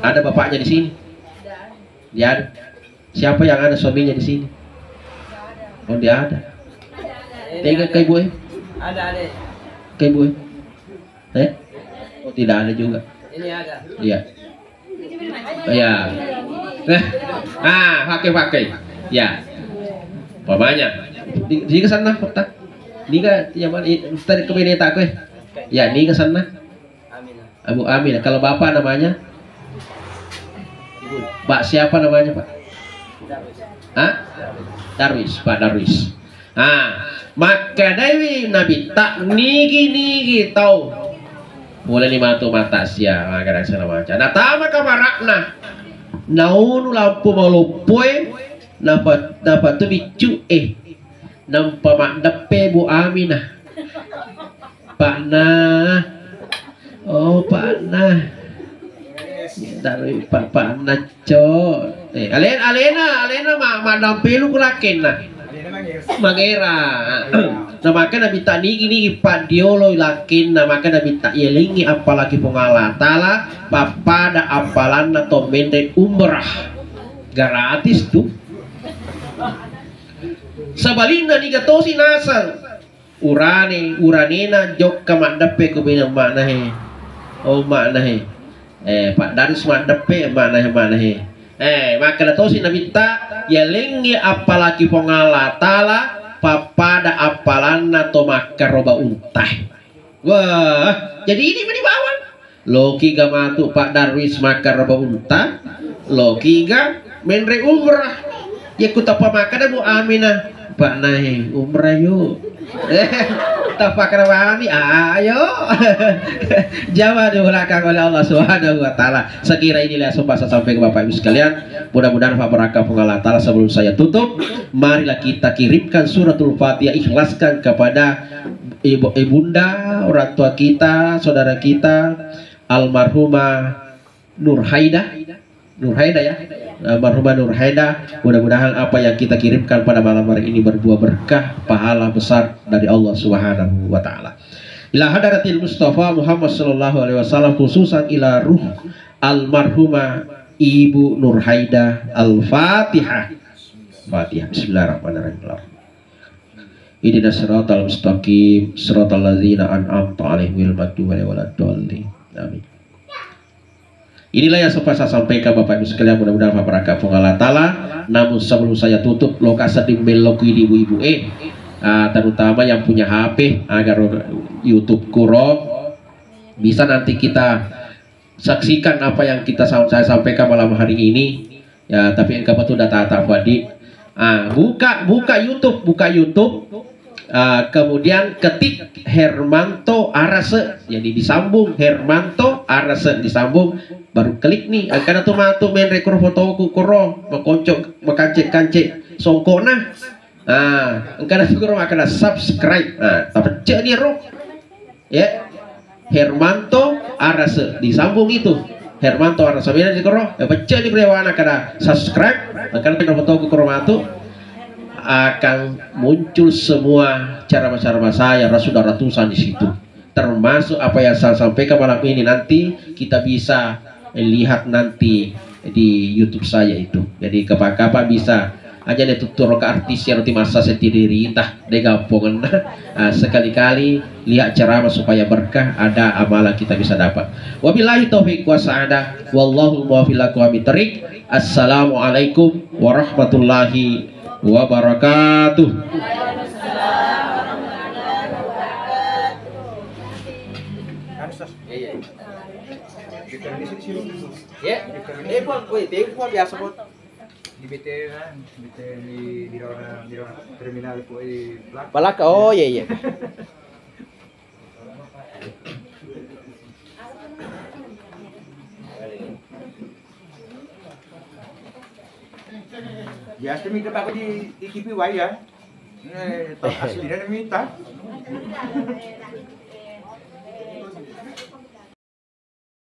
Ada bapaknya di sini? Tidak ada. Siapa yang ada suaminya di sini? Oh, tidak ada. Tega ke ibu, eh? Ada, ada. Ke ibu, eh? Eh? Oh, tidak ada juga. Ini ada. Iya. Iya. Eh. Ah, pakai, pakai. Ya. Umpamanya. Di, di ke sana, kota. Ini ke, yang mana? I-, tadi ke bini tak, eh? Ya, ini ke sana. Aminah. Abu Aminah. Kalau bapak namanya? Pak siapa namanya, Pak? Darwis. Hah? Darwis. Darwis, Pak Darwis. Ah, makkedaiwi Nabitta, nigi-nigi tau. Mulai lima tu mata sia, ah, kadang segala macam. Nah, tama kabarakna. Naunu lampu maloppoe, napa, napa tu biccu, eh. Nampa maddeppe Bu Aminah. Pakna. Oh, pakna. Dari pa-, pakna, Cok. Eh, alen-, alena, alena ma-, maddampelu ku lakkenna. Mangera. Nah, maka Nabitta nigi-nigi paddiolo lakkenna, maka Nabitta yelengi apalagi Puang Allah Ta'ala, pappada apalanna to menre umrah. Gratis tu. Sebaliknya niga tosi naseng. Urane, uranena jokka maddeppe ku bene makna he. Oh, makna he. Eh, Pak Darwis maddeppe makna he, makna he. Eh, makkeda tosi Nabitta, yalengngi appalaki Puang Allah Ta'ala, pappada appalanna to makkaroba unta. Wah, jadi ini meni bawang. Lokiga matu Pak Darwis makkaroba unta, lokiga menre umrah. Yakku tappa makkeda Bu Aminah, Pak Nae umrah yuk. Tappa karawa ami, ayo. Jamaah dimuliakan oleh Allah Subhanahu wa Ta'ala. Sekira inilah yang sempat saya sampaikan Bapak Ibu sekalian. Mudah-mudahan Pak berkah Puang Allah Ta'ala. Sebelum saya tutup, marilah kita kirimkan suratul Fatihah, ikhlaskan kepada ibu, ibunda, orang tua kita, saudara kita, almarhumah Nur Haida, Nur Haida ya, almarhumah Nur Haida. Mudah-mudahan apa yang kita kirimkan pada malam hari ini berbuah berkah, pahala besar dari Allah Subhanahu wa Ta'ala. Ila hadratil Mustafa Muhammad sallallahu alaihi wasallam, khususan ila ruh almarhumah Ibu Nur Haida. Al-Fatihah. Fatihah. Bismillahirrahmanirrahim. Ihdinas siratal mustaqim, siratal ladzina an'amta 'alaihim ghairil maghdubi 'alaihim waladdallin. Amin. Inilah yang sempat saya sampaikan, Bapak Ibu sekalian, mudah-mudahan berkah Puang Allah Ta'ala. Namun sebelum saya tutup, lokasi di melok ibu-ibu, eh, ah, terutama yang punya H P, agar YouTube kuro bisa nanti kita saksikan apa yang kita sam-, saya sampaikan malam hari ini. Ya, tapi engka betul data tak Fadi. Ah, buka, buka YouTube, buka YouTube. Ah, kemudian ketik Hermanto Arase. Jadi disambung Hermanto Arase, disambung, baru klik nih. Engkana tu matu menre kuro fotoku kuro, makonco, makancek-kancek songkona. Ah, engkana tu kuro makkeda subscribe. Ah, tapecce ni ro. Ya. Hermanto Arase, disambung itu. Hermanto Arase, beda di koro, eh, pecah di berewana kada subscribe, akan kita foto ke koro matu, akan muncul semua cara-cara saya, sudah ratusan di situ. Termasuk apa yang saya sampaikan malam ini, nanti kita bisa lihat nanti di YouTube saya itu. Jadi kapan-kapan bisa aja deh tuturo ke artis yang nanti masa sendiri, entah deh gampongan. Ah, sekali-kali lihat ceramah supaya berkah, ada amalan kita bisa dapat. Wabillahi taufiq wa sa'adah. Wallahu muwaffiq ila aqwamit thariq. Assalamualaikum warahmatullahi wabarakatuh. Iya, iya. Ya, eh, Puang, woi, tempo biasa, Puang. Di B T N, B T N di, di lawan, di lawan terminal, Puang, eh, Palaka. Palaka, oh, iya, iya. Biasa mi tempat di, di T V wai ya. Eh, asli dia minta.